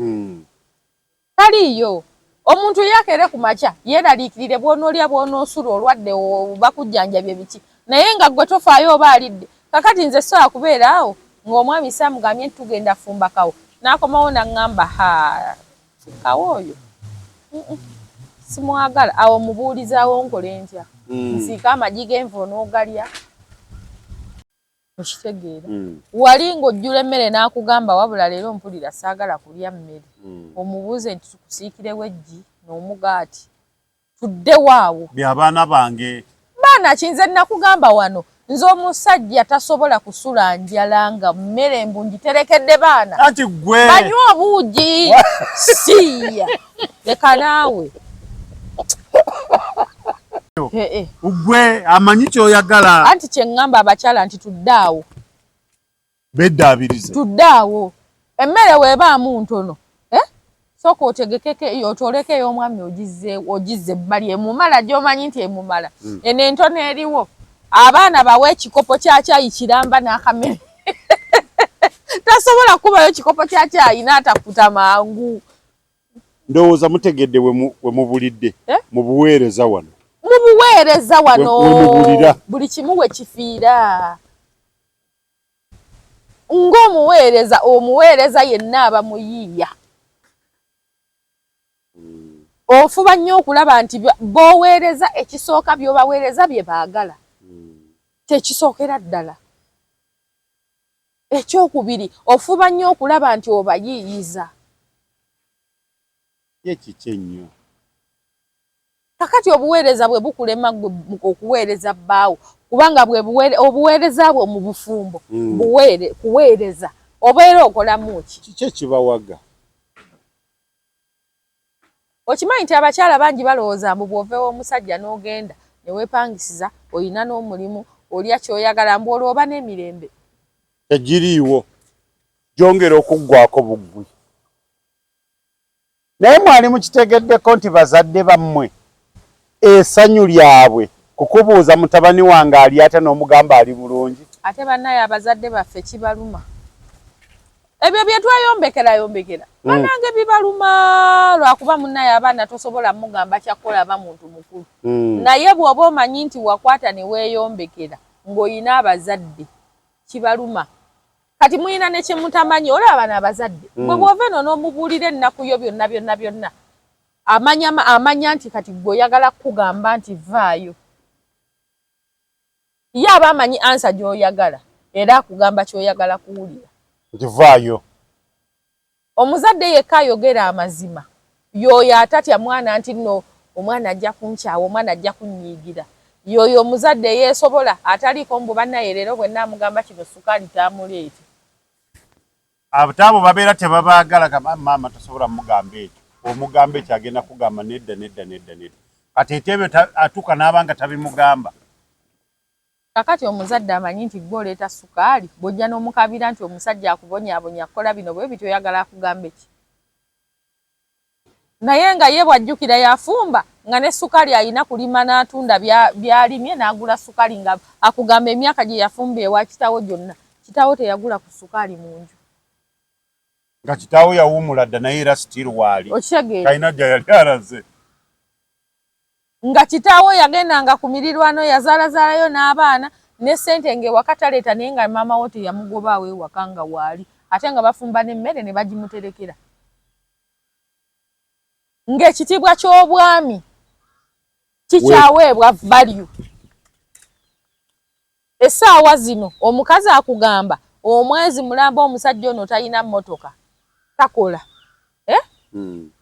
Taliiyo. Omuntu yakeere ku makya yeeraliikirire bw'onoolya, bw'onoosula, olwadde bakujjanjabye biki, naye nga ggwe tofaayo oba alidde. Kakati nze sobola kubeera awo ng'omwami saamugambye nti tugenda fumba kawo, n'akomawo n'aŋŋamba ha kawo oyo simwagala. Awo mubuulizaawo nkole ntya? Nsiike amagi g'enva onoogalya? Okitegeera? Wali ng'ojjula emmere n'akugamba wabula leero mpulira saagala kulya mmere. Omubuuze nti tukusiikirewo eggi n'omugaati, tuddewo awo. By'abaana bange. Baana ki? Nze nakugamba wano, nze omusajja tasobola kusula njala nga mmere mbu ngiterekedde baana. Anti ggwe. Banywe obuugi. Siiya. Leka naawe. Ggwe amanyi ky'oyagala. Anti kye ŋŋamba abakyala nti tudde awo. Beddaabirize. Tudde awo. Emmere weebaamu ntono. Sooka otegekeko otooleko ey'omwami ogizze ebbali emumala gy'omanyi nti emumala. Eno entono eriwo. Abaana bawe ekikopo kya caayi kiramba n'akamere. Tasobola kukubayo kikopo kya caayi n'atakuta mangu. Ndowooza mutegedde we mubulidde mu buweereza wano. Mu buweereza wano. We mubulira. Buli kimu we kifiira. Ng'omuweereza, omuweereza yenna aba muyiiya. Ofuba nnyo okulaba nti b'oweereza ekisooka by'obaweereza bye baagala. Kyekisookera ddala. Ekyokubiri, ofuba nnyo okulaba nti obayiiyiza. Ye kiki ennyo? Kakati obuweereza bwe bukulema ggwe okuweereza bbaawo, kubanga obuweereza bwo mu bufumbo kuweereza, obeera okolamu ki? Kiki ekibawaga? Okimanyi nti abakyala bangi balowooza mbu bw'ova ew'omusajja n'ogenda ne weepangisiza, olina n'omulimu, olya ky'oyagala, mbu olwo oba n'emirembe. Tegiriiwo, gyongera okuggwaako buggwi. Naye mwali mukitegeddeko nti bazadde bammwe essanyu lyabwe kukubuuza mutabani wange ali atya n'omugamba ali bulungi? Ate bannaye abazadde baffe kibaluma. Ebyo bye tweyombekerayombekerra Banange bibaluma lwakuba munnaye abaana tosobola mugamba kyakukola, aba muntu mukulu. Naye bw'oba omanyi nti wakwata ne weeyombekera ng'olina abazadde, kibaluma. Kati muyina ne kyemutamanyi, olaba bano abazadde, bwe bw'ova eno n'omubuulira ennaku yo byonna byonna byonna, amanya amanya nti kati gwe oyagala kukugamba nti vaayo. Ye aba amanyi answer gy'oyagala, era akugamba ky'oyagala kuwulira. Nti vaayo. Omuzadde yekka ayogera amazima y'oyo atatya mwana nti nno omwana ajja kunkyawa, omwana ajja kunnyiigira. Y'oyo omuzadde eyeesobola, ataliiko mbu bannaye leero bwe nnaamugamba kino sukaali taamuleete. Ate abo babeera tebabaagala. Kama maama tosobola mugamba ekyo, omugamba ekyo agenda kugamba nedda, nedda, nedda, nedda. Kati ete ebyo atuuka n'aba nga tabimugamba. Kakati omuzadde amanyi nti gwe oleeta sukaali, bw'ojja n'omukabira nti omusajja akubonyaabonya, kukola bino bwe bityo, oyagala akugambe ki? Naye nga ye bw'ajjukira yafumba nga ne sukaali alina kulima n'atunda by'alimye n'agula sukaali, nga akugamba emyaka gye yafumba ewa kitaawo gyonna, kitaawo teyagula ku sukaali mu nju. Nga kitaawo yawummula dda, naye era still waali. Okitegeera? Talina gya yali alaze. Nga kitaawo yagendanga ku mirirwano, yazaalazaalayo n'abaana ne ssente ng'ewaka taleeta, naye nga maama wo teyamugobaawo ewaka, nga waali, ate nga bafumba n'emmere ne bagimuterekera, ng'ekitiibwa ky'obwami kikyaweebwa value. Essaawa zino omukazi akugamba omwezi mulamba omusajja ono talina mmotoka, takola, eh?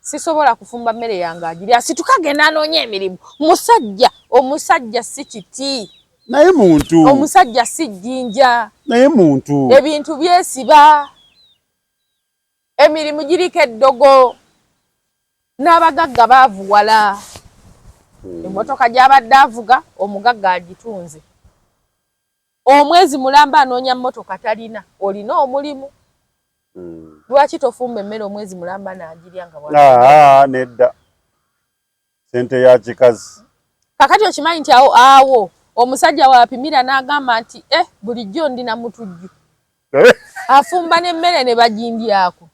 Sisobola kufumba mmere yange agiri, asituka genda anoonya emirimu. Musajja, omusajja si kiti. Naye muntu. Omusajja si jjinja. Naye muntu. Ebintu byesiba, emirimu giriko eddogo, n'abagagga baavuwala. Emmotoka gy'abadde avuga omugagga agitunze, omwezi mulamba anoonya mmotoka talina. Olina omulimu, lwaki tofumba emmere omwezi mulamba n'agirya nga bwa? Nedda, sente ya kikazi. Kakati okimanyi nti awo awo omusajja wapimira n'agamba nti eh, bulijjo ndina mutujju afumba n'emmere ne bagindyako,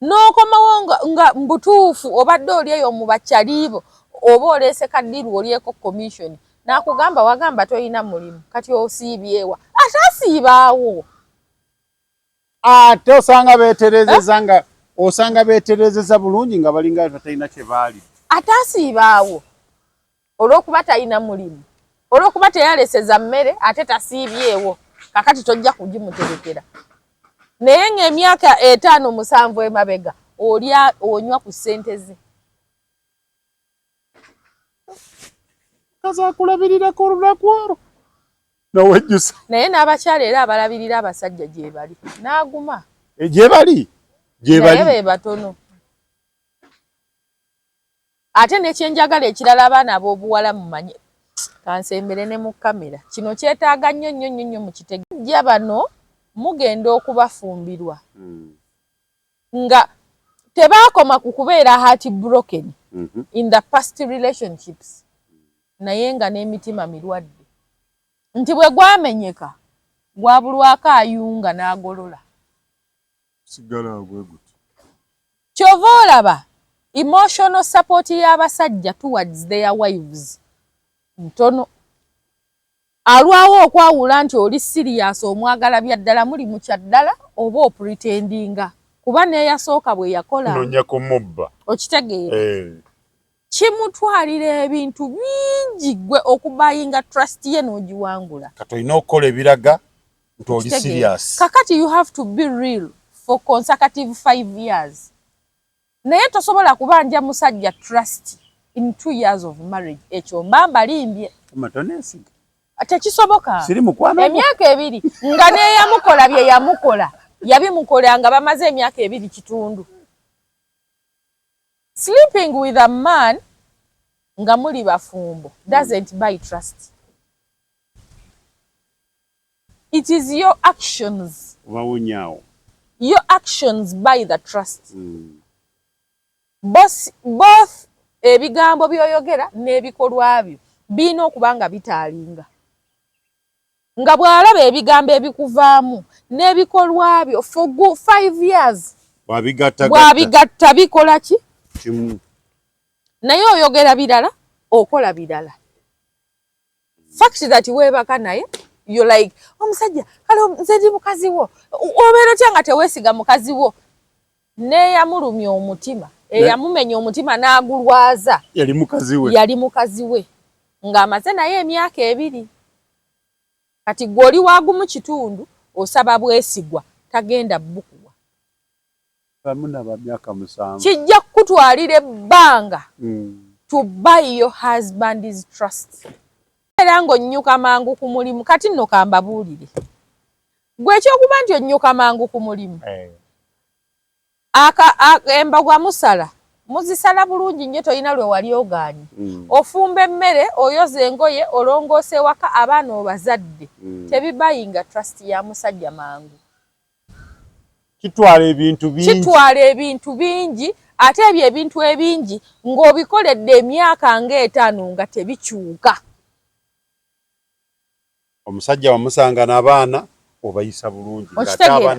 n'okomawo nga mbutuufu obadde oli eyo mu bakyaliibo, oba oleese kaddiru olyeko commission, n'akugamba wagamba toyina mulimu, kati osiibyewa? Ate asiibaawo. Ate osanga beeterezeza, nga osanga beeterezeza bulungi, nga balinga batalina kye baali. Ate asiibaawo olw'okuba talina mulimu, olw'okuba teyaleseza mmere, ate tasiibyewo, kakati tojja kugimuterekera. Naye ng'emyaka 5, 7 emabega olya onywa ku ssente ze. Kazi akulabirirako olunaku olwo nowejjusa. Naye n'abakyala era abalabirira abasajja gye bali n'aguma. Gye bali, gye Naye bali. Be batono. Ate nekyenjagala ekirala, abaana ab'obuwala mumanye, kansembere ne mu kamera, kino kyetaaga nnyo nnyo nnyo nnyo mukitegejja. Bano mugenda okubafumbirwa nga tebaakoma ku kubeera heart broken in the past relationships, naye nga n'emitima mirwadde, nti bwe gwamenyeka gwabulwako ayunga n'agolola. Sigala bwe guti. Kyova olaba emotional support y'abasajja towards their wives ntono. Alwawo okwawula nti oli serious, omwagala bya ddala, muli mu kyaddala, oba opretendinga, kuba neeyasooka bwe yakola. Nonya kumubba. Okitegeera? Eh. Kimutwalira ebintu bingi gwe okubuyinga trust ye n'ogiwangula. Kati olina okukola ebiraga nti oli Okitegeera? serious. Kakati you have to be real for consecutive 5 years, naye tosobola kubanja musajja trust in 2 years of marriage. Ekyo mba mbalimbye. Ama toneesiga. Tekisoboka. Siri mukwano gwo. Emyaka 2 nga neyamukola bye yamukola yabimukola nga bamaze emyaka 2 kitundu. Sleeping with a man nga muli bafumbo doesn't buy trust. It is your actions. Obawonyaawo. Your actions buy the trust. Both ebigambo by'oyogera n'ebikolwa byo birina okuba nga bitaalinga. Nga bw'alaba ebigambo ebikuvaamu n'ebikolwa byo for 5 years, bw'abigatta bikola ki? Naye oyogera birala, okola birala. Fact that weebaka naye, you like omusajja, kale nze ndi mukazi wo. Obeera otya nga teweesiga mukazi wo? Neeyamulumya omutima, eyamumenya omutima n'agulwaza. Yali mukazi we. Yali mukazi we, ng'amaze naye emyaka 2. Kati gwe oli wagumu kitundu, osaba bwesigwa, tagenda bukuwa. Kijja kukutwalira ebbanga to buy your husband's trust. Era ng'onnyuka mangu ku mulimu. Kati nno kambabuulire, gwe ekyokuba nti onnyuka mangu ku mulimu, eh. Embagwa musala, muzisala bulungi nnyo, tolina lwe wali ogaanye. Ofumba emmere, oyoza engoye, olongoosa ewaka, abaana obazadde. Tebibayinga trust ya musajja mangu. Kitwala ebintu bingi. Kitwala ebintu bingi, ate ebyo ebintu ebingi ng'obikoledde emyaka ng'etaano nga tebikyuka. Omusajja wamusanga n'abaana obayisa bulungi.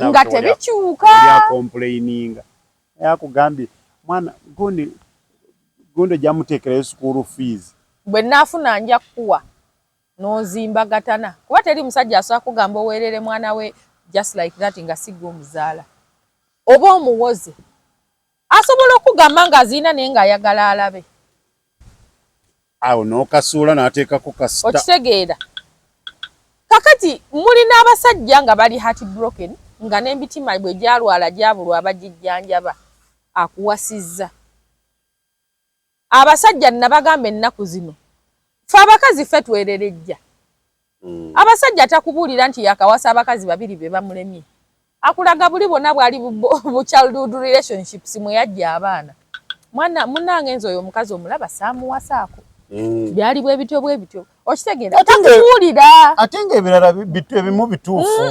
Nga tebikyuka. Complaininga, akugambye mwana gundi gundi ojjamuteekerayo school fees. Bwe naafuna nja kukuwa n'ozimba gatana, kuba teri musajja asobola kugamba oweerere mwana we just like that nga sigga omuzaala oba omuwoze. Asobola okugamba ng'aziina naye ng'ayagala alabe. Awo n'okasuula n'ateekako kasita. Okitegeera? Kakati mulina abasajja nga bali heart broken, nga n'emitima bwe gyalwala gyabulwa abagijjanjaba, akuwasizza. Abasajja nabagamba ennaku zino, fe abakazi ffe twererejja. Abasajja takubuulira nti yakawasa abakazi babiri be bamulemye. Akulaga buli bwonna bwali bu childhood relationships mwe yajja abaana. Mwana munnange, nze oyo omukazi omulaba saamuwasaako. Byali bwe bityo bwe bityo, okitegeera? Takubuulira. Ate ng'ebirala ebimu bituufu.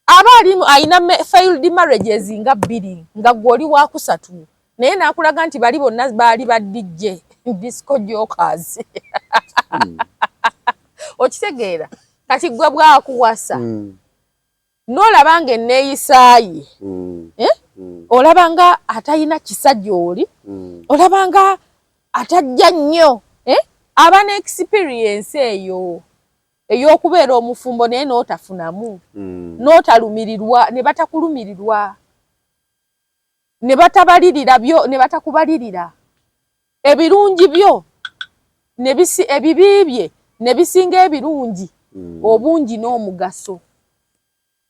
Aba ali ayina failed marriages nga bbiri, nga gwe oli wakusatu, naye n'akulaga nti bali bonna baali ba DJ disco jokers. Okitegeera? Kati gwe bwakuwasa, n'olaba nga enneeyisaaye, eh? Olaba nga atalina kisa gy'oli, olaba nga atajja nnyo, eh? Aba ne experience eyo ey'okubeera omufumbo, naye n'otafunamu, n'otalumirirwa, ne batakulumirirwa, ne batabalirira byo, ne batakubalirira ebirungi byo, ebibi bye ne bisinga ebirungi obungi n'omugaso.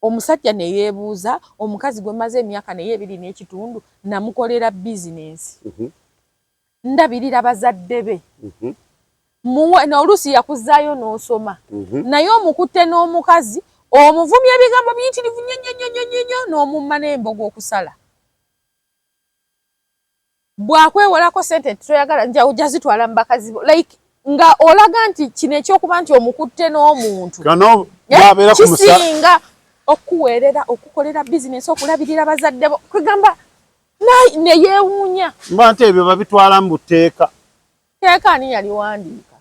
Omusajja ne yeebuuza, omukazi gwe maze emyaka naye 2.5, namukolera bizinensi, ndabirira bazadde be, oluusi yakuzaayo n'osoma, naye omukutte n'omukazi omuvumya ebigambo biyitirivu nnyo nnyo nnyo nnyo nnyo, n'omumma n'embogo okusala. Bw'akwewolako sente, toyagala, ojja zitwala mu bakazi bo. Like nga olaga nti kino ekyokuba nti omukutte n'omuntu kisinga okuweerera, okukolera bizinesi, okulabirira bazadde bo, kwegamba ne yeewuunya. Mba nti ebyo babitwala mu tteeka. Tteeka ani yaliwandiika?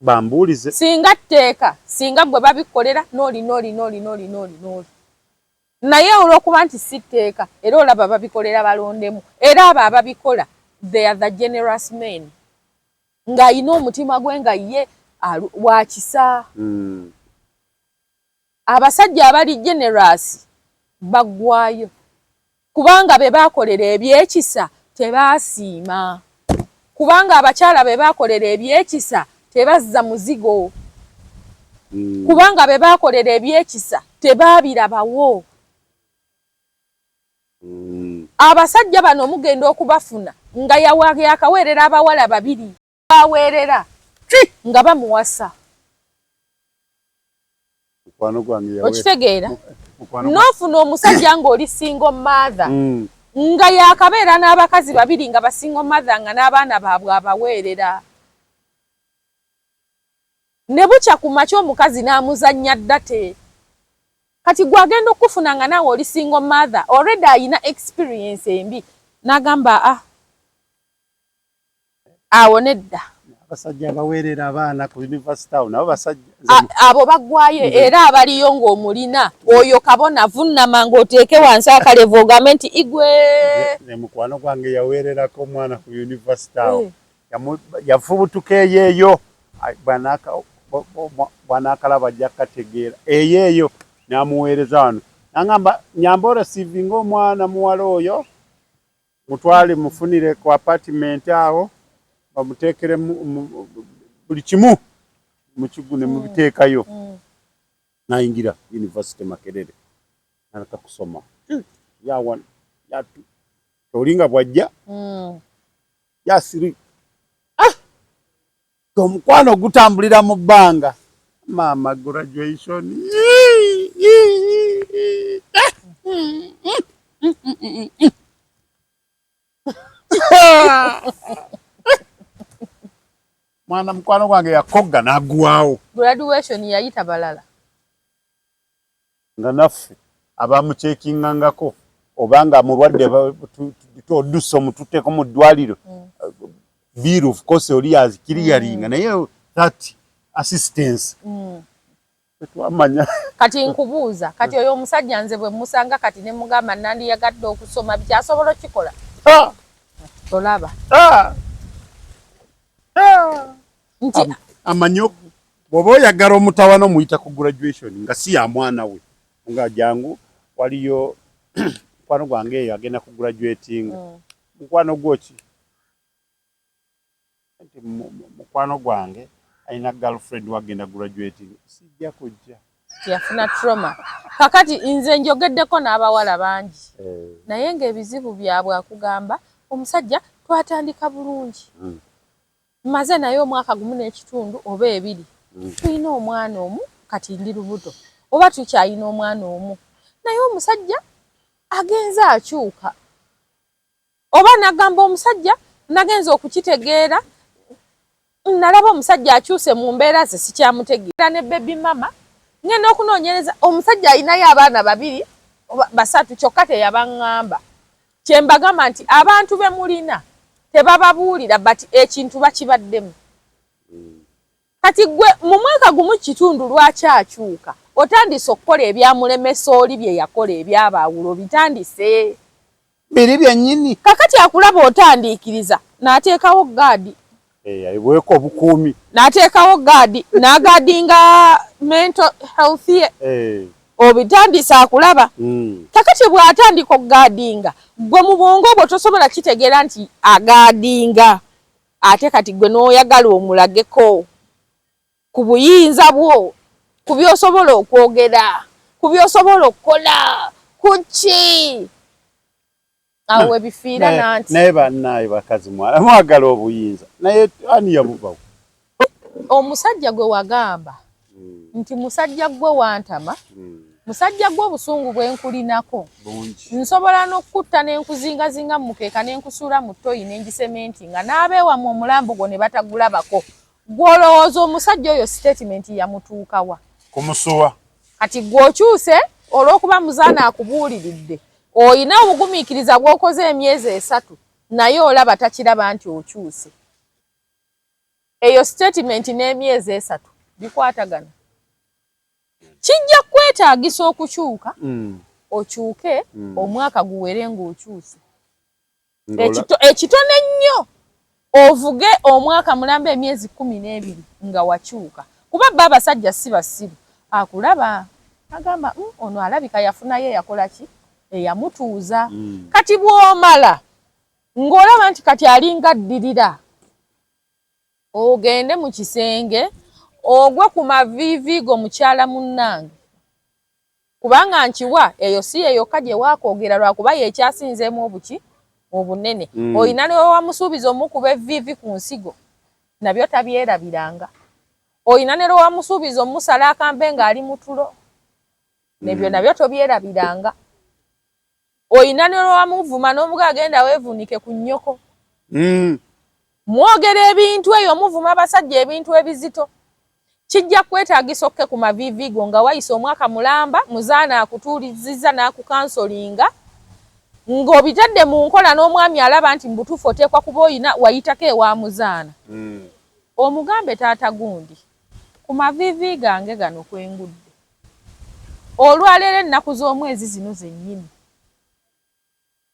Bambuulize. Singa tteeka, singa gwe babikolera n'oli n'oli n'oli n'oli n'oli n'oli. Naye olw'okuba nti si tteeka, era olaba babikolera balondemu. Era abo ababikola, they are the generous men, ng'ayina omutima gwe nga ye wakisa. Abasajja abali generous baggwayo, kubanga be baakolera ebyekisa tebaasiima, kubanga abakyala be baakolera ebyekisa tebazza muzigo, kubanga be baakolera ebyekisa tebaabirabawo. Abasajja bano mugenda okubafuna nga yakaweerera abawala babiri, baweerera nga bamuwasa. Okitegeera? N'ofuna omusajja ng'oli single mother, nga yakabeera n'abakazi babiri nga ba single mother, nga n'abaana baabwe abaweerera, ne bukya ku makya omukazi n'amuzannya ddate. Kati gwagenda okufuna nga naawe oli single mother already, ayina experience embi, n'agamba, ah, awo nedda. Abasajja abaweerera abaana ku university awo nabo basajja. Abo baggwayo, era abaliyo ng'omulina oyo kabona, vunnama ng'oteeke wansi akalevu ogambe nti igwe. Ne mukwano gwange yaweererako omwana ku university awo. Yafubutuka eyo eyo. Bw'anaakalaba ajja kukategeera. Eyo eyo n'amuweereza wano, n'aŋŋamba, nyamba oreceivinga omwana muwala oyo, mutwale mufunire ku apartment awo, bamuteekere buli kimu mukigu ne mubiteekayo. N'ayingira university Makerere, n'aleka kusoma. Yawa oli nga bw'ajja yasiri omukwano gutambulira mu bbanga. Maama, graduation. Mwana mukwano gwange yakogga n'aggwawo. Graduation yayita balala. Nga naffe abamukyekingangako obanga mulwadde, odduse omututteko mu ddwaliro, bill of course oli yaziclearinga, naye that assistance tetwamanya. Kati nkubuuza, kati oyo omusajja nze bwe musanga kati ne mugamba nandiyagadde okusoma, bikyasobola okukikola? Olaba nti Amanyi bw'oba oyagala omutawana, omuyita ku graduation nga si ya mwana we, nga jangu, waliyo mukwano gwange eyo agenda ku graduating. Mukwano gwo ki? Nti mukwano gwange alina girlfriend wagenda graduating, sijja kujja. Yafuna trauma. Kakati nze njogeddeko n'abawala bangi, naye ng'ebizibu byabwe akugamba, omusajja twatandika bulungi, maze naye omwaka 1.5 oba 2, tulina omwana omu, kati ndi lubuto oba tukyalina omwana omu, naye omusajja agenze akyuka, oba nagamba omusajja nagenza okukitegeera, nalaba omusajja akyuse mu mbeera ze, sikyamutegeera, ne baby mama ngenda okunoonyereza, omusajja alinayo abaana babiri oba basatu, kyokka teyabaŋŋamba. Kyembagamba nti abantu be mulina tebababuulira, but ekintu bakibaddemu. Kati gwe mu mwaka 1.5 lwaki akyuka? Otandise okukola ebyamulemesa oli bye yakola ebyabaawula, obitandise. Biri byennyini. Kakati akulaba otandiikiriza n'ateekawo guard. Ayiweeko obukuumi. N'ateekawo guard, n'aguardinga mental health ye. Obitandise akulaba. Kakati bw'atandika okuguardinga, gwe mu bwongo bwo tosobola kitegeera nti aguardinga, ate kati gwe n'oyagala omulageko ku buyinza bwo, ku by'osobola okwogera, ku by'osobola okukola, ku ki awo webifiira. Nanti Naye bannaaye bakazi mwala mwagala obuyinza, naye ani yabubawo? Omusajja gwe wagamba nti musajja gwe wantama, musajja gwe obusungu bwe nkulinako, Bungi. nsobola n'okukutta n'enkuzingazinga mu mukeeka n'enkusuula mu toyi n'engisementi nga n'abeewamu omulambo gwo ne batagulabako, gw'olowooza omusajja oyo statement yamutuukawa? Kumusuwa. Kati gwe okyuse olw'okuba muzaana akubuuliridde, oyina obugumiikiriza bw'okoze emyezi 3, naye olaba takiraba nti okyuse. Eyo statement n'emyezi 3 bikwatagana? Kijja kwetaagisa okukyuka, okyuke, omwaka guwere ng'okyuse. Ekitono ennyo ovuge omwaka mulamba, emyezi 12 nga wakyuka, kuba ba abasajja si basiru. Akulaba agamba, ono alabika yafunayo eyakola ki, eyamutuuza." Kati bw'omala ng'olaba nti kati alinga addirira, ogende mu kisenge ogwe ku maviivi go, mukyala munnange, kubanga nkiwa eyo si ye yokka gye waakwogera, lwakuba yekyasinzeemu obuki obunene. Olina ne wewamusuubiza omukuba evviivi ku nsigo, nabyo tabyerabiranga. Olina ne lwewamusuubiza omusala akambe ng'ali mu tulo, nebyo nabyo tobyerabiranga. Olina ne lwewamuvuma n'omuga agenda weevuunike ku nnyoko. Mwogera ebintu eyo, muvuma abasajja ebintu ebizito. Kijja kwetaagisa okke ku maviivi go nga wayise omwaka mulamba, muzaana akutuuliziza n'akucounsellinga ng'obitadde mu nkola, n'omwami alaba nti mu butuufu oteekwa kuba oyina wayitako ewa muzaana. Omugambe taata gundi, ku maviivi gange gano kwe ngudde. Olwaleero ennaku z'omwezi zino zennyini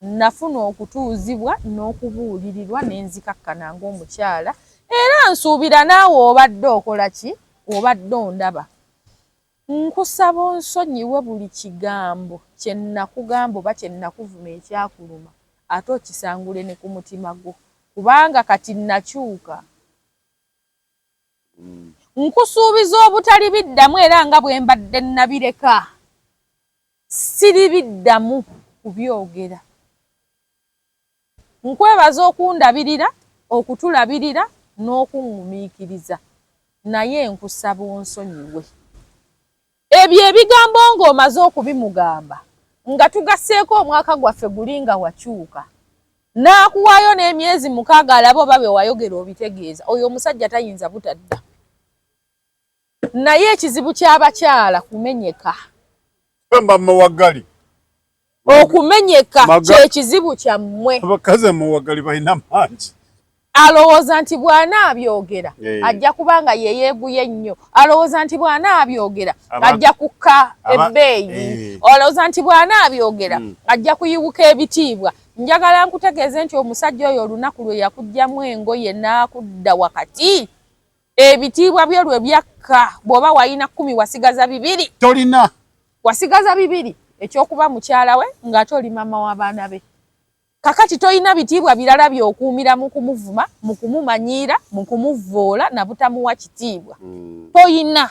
nafuna okutuuzibwa n'okubuulirirwa ne nzikakkana ng'omukyala era nsuubira naawe obadde okola ki? Obadde ondaba. Nkusaba onsonyiwe buli kigambo kye nnakugamba oba kye nnakuvuma ekyakuluma ate okisangule ne ku mutima gwo kubanga kati nnakyuka. Nkusuubiza obutalibiddamu era nga bwe mbadde nnabireka siribiddamu kubyogera. Nkwebaza okundabirira, okutulabirira n'okuŋŋumiikiriza naye nkusaba onsonyiwe. Ebyo ebigambo ng'omaze okubimugamba nga tugasseeko omwaka gwaffe guli nga wakyuka n'akuwaayo n'emyezi mukaaga alabe oba bye wayogera obitegeeza, oyo omusajja tayinza butadda. Naye ekizibu ky'abakyala kumenyeka. Bamba mawagali. Okumenyeka kyekizibu kyammwe. Abakazi amawagali balina mangi. Alowooza nti bw'anaabyogera eh. ajja kuba nga yeyeeguye nnyo. Alowooza nti bw'anaabyogera ajja kukka ebbeeyi. Eh. Alowooza nti bw'anaabyogera ajja kuyiwuka ebitiibwa. Njagala nkutegeeze nti omusajja oyo olunaku lwe yakuggyamu engoye n'akudda wakati ebitiibwa byo lwe byakka bw'oba walina kkumi wasigaza bibiri. Tolina. Wasigaza bibiri eky'okuba mukyala we ng'ate oli maama w'abaana be. Kakati tolina bitiibwa birala by'okuumira mu kumuvuma, mu kumumanyiira, mu kumuvvoola na butamuwa kitiibwa. Toyina.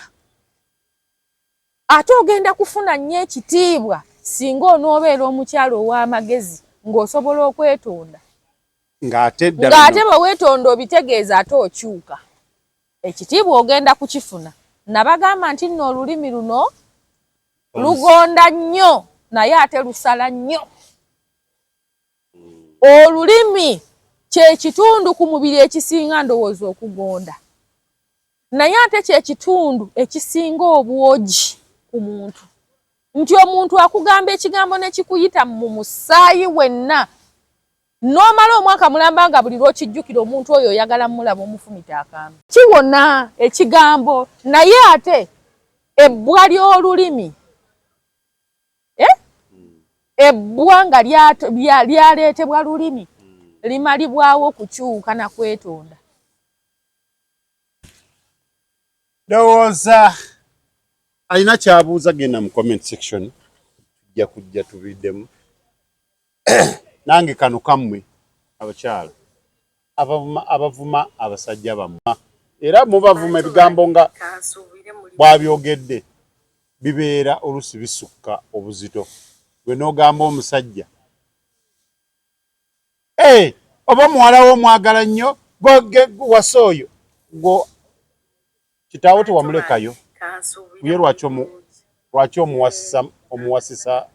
Ate ogenda kufuna nnyo ekitiibwa singa onoobeera omukyala ow'amagezi ng'osobola okwetonda. Ng'ate Ng'ate bwe weetonda obitegeeza ate okyuka. Ekitiibwa ogenda kukifuna. Nabagamba nti nno olulimi luno lugonda nnyo naye ate lusala nnyo. Olulimi kye kitundu ku mubiri ekisinga ndowooza okugonda. Naye ate kye kitundu ekisinga obwogi ku muntu. Nti omuntu akugamba ekigambo ne kikuyita mu musaayi wenna n'omala omwaka mulamba nga buli lw'okijjukira omuntu oyo oyagala mulaba omufumita akambe. Kiwona ekigambo naye ate ebbwa ly'olulimi eh? Ebbwa nga lyaleetebwa lulimi limalibwawo kukyuka na kwetonda. Ndowooza alina kyabuuza genda mu comment section tujja kujja tubiddemu. Nange kano kammwe abakyala abavuma abasajja bammwe era mubavuma ebigambo nga bwabyogedde bibeera oluusi bisukka obuzito gwe n'ogamba omusajja hey, oba muwala wo omwagala nnyo wasa oyo gwo kitaawo tewamulekayo ye lwaki omuwasisa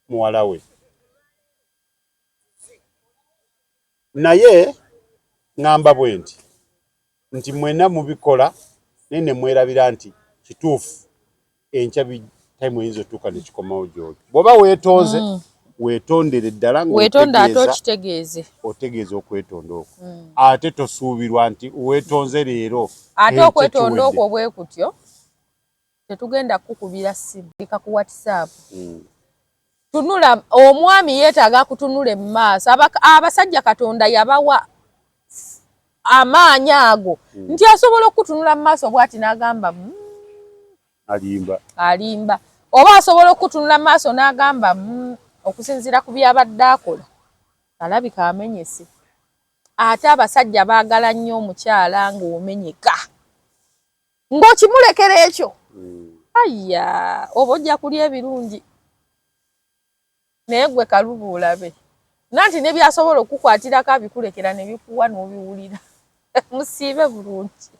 muwala we. Naye ŋŋamba bwe nti nti mwena mubikola naye ne mwerabira nti kituufu enkya time eyinza otuuka ne kikomawo gy'oli. Bw'oba weetonze weetondere ddala Weetonde ate okitegeeze. Otegeeza okwetonda okwo. Ate tosuubirwa nti weetonze leero. Ate okwetonda okwo bwe kutyo tetugenda kukukubira ssimu leka ku WhatsApp. Tunula omwami yeetaaga kutunula emmaaso. Abasajja Katonda yabawa amaanyi ago nti asobola okukutunula mu maaso bw'ati n'agamba alimba. Alimba. Oba asobola okukutunula mu maaso n'agamba okusinziira ku by'abadde akola alabika amenyese. Ate abasajja baagala nnyo omukyala ng'omenyeka. Ng'okimulekera ekyo. Ayya, oba ojja kulya ebirungi. Naye gwe kaluba olabe. Nanti ne by'asobola okukukwatirako abikulekera ne bikuwa n'obiwulira. Musiibe bulungi.